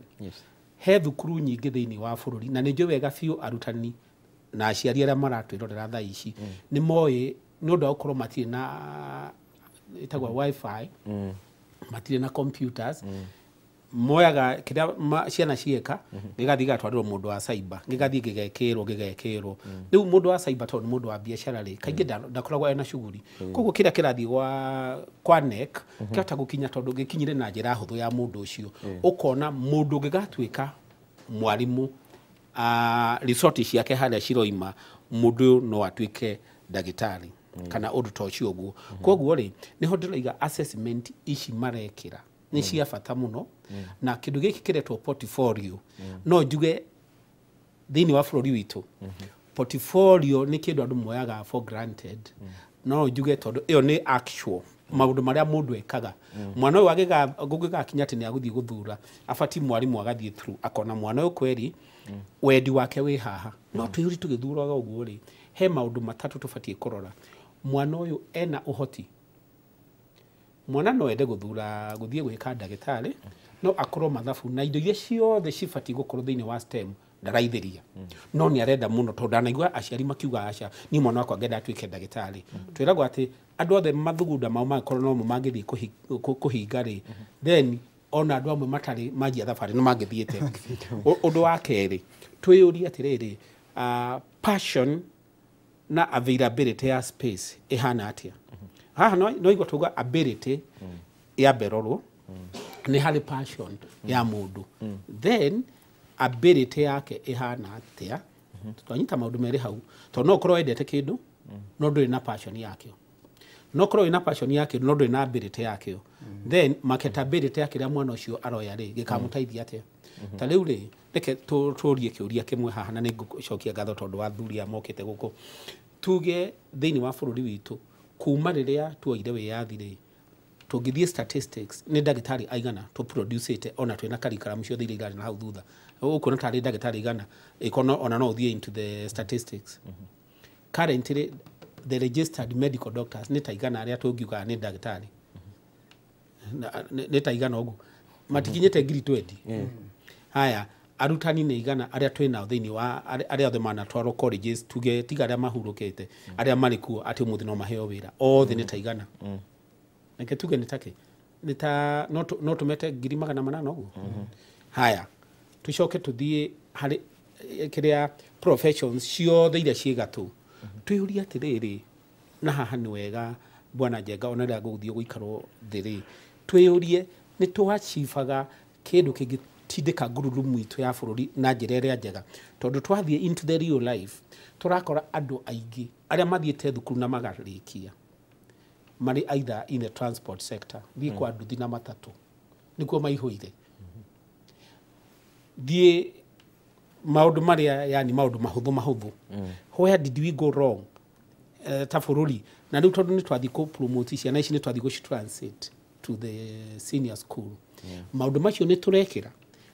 He thukuru nyingĩ thĩinĩ wa bũrũri, na nĩ njũĩ wega biũ arutani na aciari arĩa maratwĩrorera thaa ici nĩ moĩ, nĩ ũndũ wa gũkorwo matirĩ na ĩtagwo wifi, matirĩ na computers, moyaga kĩrĩa ciana cieka gĩgathiĩ gĩgatwarĩrwo mũndũ wa cyber, gĩgathiĩ gĩgekĩrwo. Rĩu mũndũ wa cyber tondũ nĩ mũndũ wa biacara rĩ, kaingĩ ndakoragwo ena shughuli, koguo kĩrĩa kĩrathiĩ kwa NEC kĩhota gũkinya tondũ gĩkinyire na njĩra hũthũ ya mũndũ ũcio. Ũkona mũndũ ũngĩgatuĩka mwarimũ resort ciake harĩa ciroima, mũndũ ũyũ no atuĩke ndagĩtarĩ kana ũndũ ta ũcio ũguo. Koguo rĩ, nĩho ndĩroiga assessment ici marekĩra nĩ cia bata mũno, na kĩndũ gĩkĩ kĩretwo portfolio, no njuge Thĩinĩ wa bũrũri witũ portfolio nĩ kĩndũ andũ moyaga for granted. No njuge tondũ ĩyo nĩ actual maũndũ marĩa mũndũ ekaga. Mwana ũyũ gũgĩgakinya atĩ nĩ agũthiĩ gũthura, abatiĩ mwarimũ agathiĩ through akona mwana ũyũ kweri wendi wake wĩ haha. No twĩyũrie tũgĩthuraga ũguo rĩ, he maũndũ matatũ tũbatiĩ kũrora. Mwana ũyũ ena ũhoti. Mwana no ende gũthura gũthiĩ gwĩka ndagĩtarĩ, no akorwo mathabu na indo iria ciothe cibatiĩ gũkorwo thĩinĩ wa STEM ndaraithĩria. No nĩ arenda mũno tondũ ndanaigua aciari makiuga aca, niĩ mwana wakwa ngenda atuĩke ndagĩtarĩ. Twĩragwo atĩ andũ othe mathugunda mao mangĩkorwo nomo mangĩthiĩ kũhinga rĩ, then ona andũ amwe matarĩ manjia thabarĩ nĩ mangĩthiĩte. Ũndũ wa kerĩ, twĩyũrie atĩrĩrĩ, passion na availability ya space ĩhana atĩa? Haha no igua tuga ability ya mberorwo nĩ harĩ passion ya mũndũ, then ability yake ĩhana atĩa? Twanyita maũndũ merĩ hau, tondũ no ũkorwo wendete kĩndũ no ndũrĩ na passion yakĩo, no ũkorwo wĩna passion yakĩo no ndũrĩ na ability yakĩo, then marketability ya kĩrĩa mwana ũcio aroya rĩ gĩkamũteithia atĩa? Ta rĩu rĩ, reke tũrie kĩũria kĩmwe haha, na nĩ ngũcokia ngatho tondũ wa athuri aya mokĩte gũkũ. Tuge thĩinĩ wa bũrũri witũ kuma rĩrĩa tuoire wĩyathi rĩ, tũngĩthiĩ statistics nĩ ndagĩtarĩ aigana tũproducĩte ona twĩna curriculum ciothe iria irarĩ na hau thutha, ũkuona tarĩ ndagĩtarĩ igana ĩkorwo ona no ũthiĩ into the statistics. Currently the registered medical doctors nĩ ta igana arĩa tũngiuga nĩ ndagĩtarĩ, nĩ ta igana ũguo, matikinyĩte 20,000. Haya, arutani nĩ igana arĩa twĩ nao thĩinĩ wa arĩa othe manatwarwo colleges, tuge tiga arĩa mahurũkĩte, arĩa marĩ kuo atĩ ũmũthĩ no maheo wĩra, othe nĩ ta igana. Reke tuge nĩ takĩ nĩ ta no tũmete 800,000 ũguo. Haya, tũcoke tũthiĩ harĩ kĩrĩa professions ciothe iria ciĩ gatũ, twĩyũrie atĩrĩrĩ, na haha nĩ wega bwana Njenga ona rĩrĩa gũgũthiĩ gũikarwo thĩ rĩ, twĩyũrie nĩ twachibaga kĩndũ kĩngĩtindĩka ngurudumu itũ ya bũrũri na njĩra ĩrĩa njega, tondũ twathiĩ into the real life tũrakora andũ aingĩ arĩa mathiĩte thukuru na magarĩkia marĩ either in the transport sector, thiĩ kwa nduthi na matatũ nĩkuo maihũire, thiĩ maũndũ marĩa yani maũndũ mahũthũ mahũthũ. Where did we go wrong ta bũrũri? Na rĩu tondũ nĩ twathiĩ kũ promote ciana ici, nĩ twathiĩ gũci transit to the senior school, maũndũ macio nĩ tũrekĩra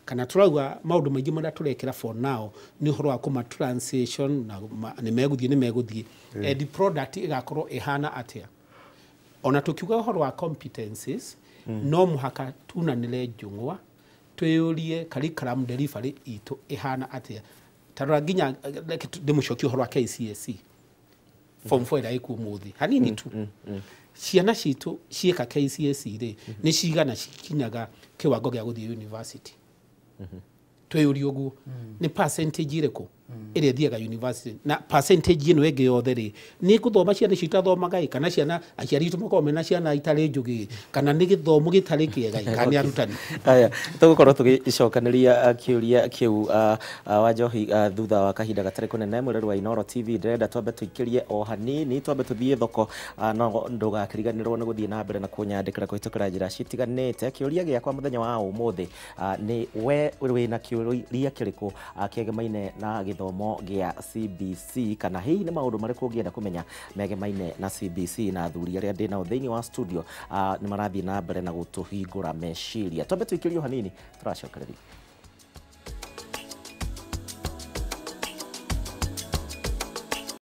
kana tũrauga maũndũ maingĩ marĩa tũrekĩra for now nĩ ũhoro wa kũma transition na nĩ megũthiĩ the product ĩgakorwo ĩhana atĩa? Ona tũkiuga ũhoro wa competencies, no mũhaka tunanĩre njũng'wa twĩyũrie curriculum delivery itũ ĩhana atĩa. Tarora nginya ndĩmũcokie ũhoro wa KCSE form 4 ĩrĩa ĩkuo ũmũthĩ hanini tu, ciana citũ ciĩka KCSE rĩ, nĩ cigana cikinyaga kĩwango gĩa gũthiĩ university? Twĩyũrie ũguo, nĩ percentage ĩrĩkũ ĩrĩa ĩthiaga university, na percentage ĩno ĩngĩ yothe rĩ, nĩ gũthoma ciana icio itathomaga ĩ, kana ciana aciari itũ makoragwo mena ciana itarĩ njũgĩ, kana nĩ gĩthomo gĩtarĩ kĩega, kana nĩ arutani? Aya, tũgũkorwo tũgĩcokanĩria kĩũria kĩu wa Njohi thutha wa kahinda gatarĩ kũnene. Mwĩrori wa Inooro TV, ndĩrenda twambe tũikĩrie o hanini, twambe tũthiĩ thoko, no ndũgakĩriganĩrwo nĩ gũthiĩ na mbere na kũnyandĩkĩra kũhĩtũkĩra njĩra citiganĩte. Kĩũria gĩakwa mũthenya wa ũmũthĩ nĩ we wĩna kĩũria kĩrĩkũ kĩegemaine na gĩthomo gĩa CBC, kana hihi nĩ maũndũ marĩkũ ũngĩenda kũmenya megemaine na CBC? Na athuri arĩa ndĩ nao thĩinĩ wa studio nĩ marathiĩ na mbere na gũtũhingũra meciria. Twambe tũikĩrie o hanini, tũracokereria.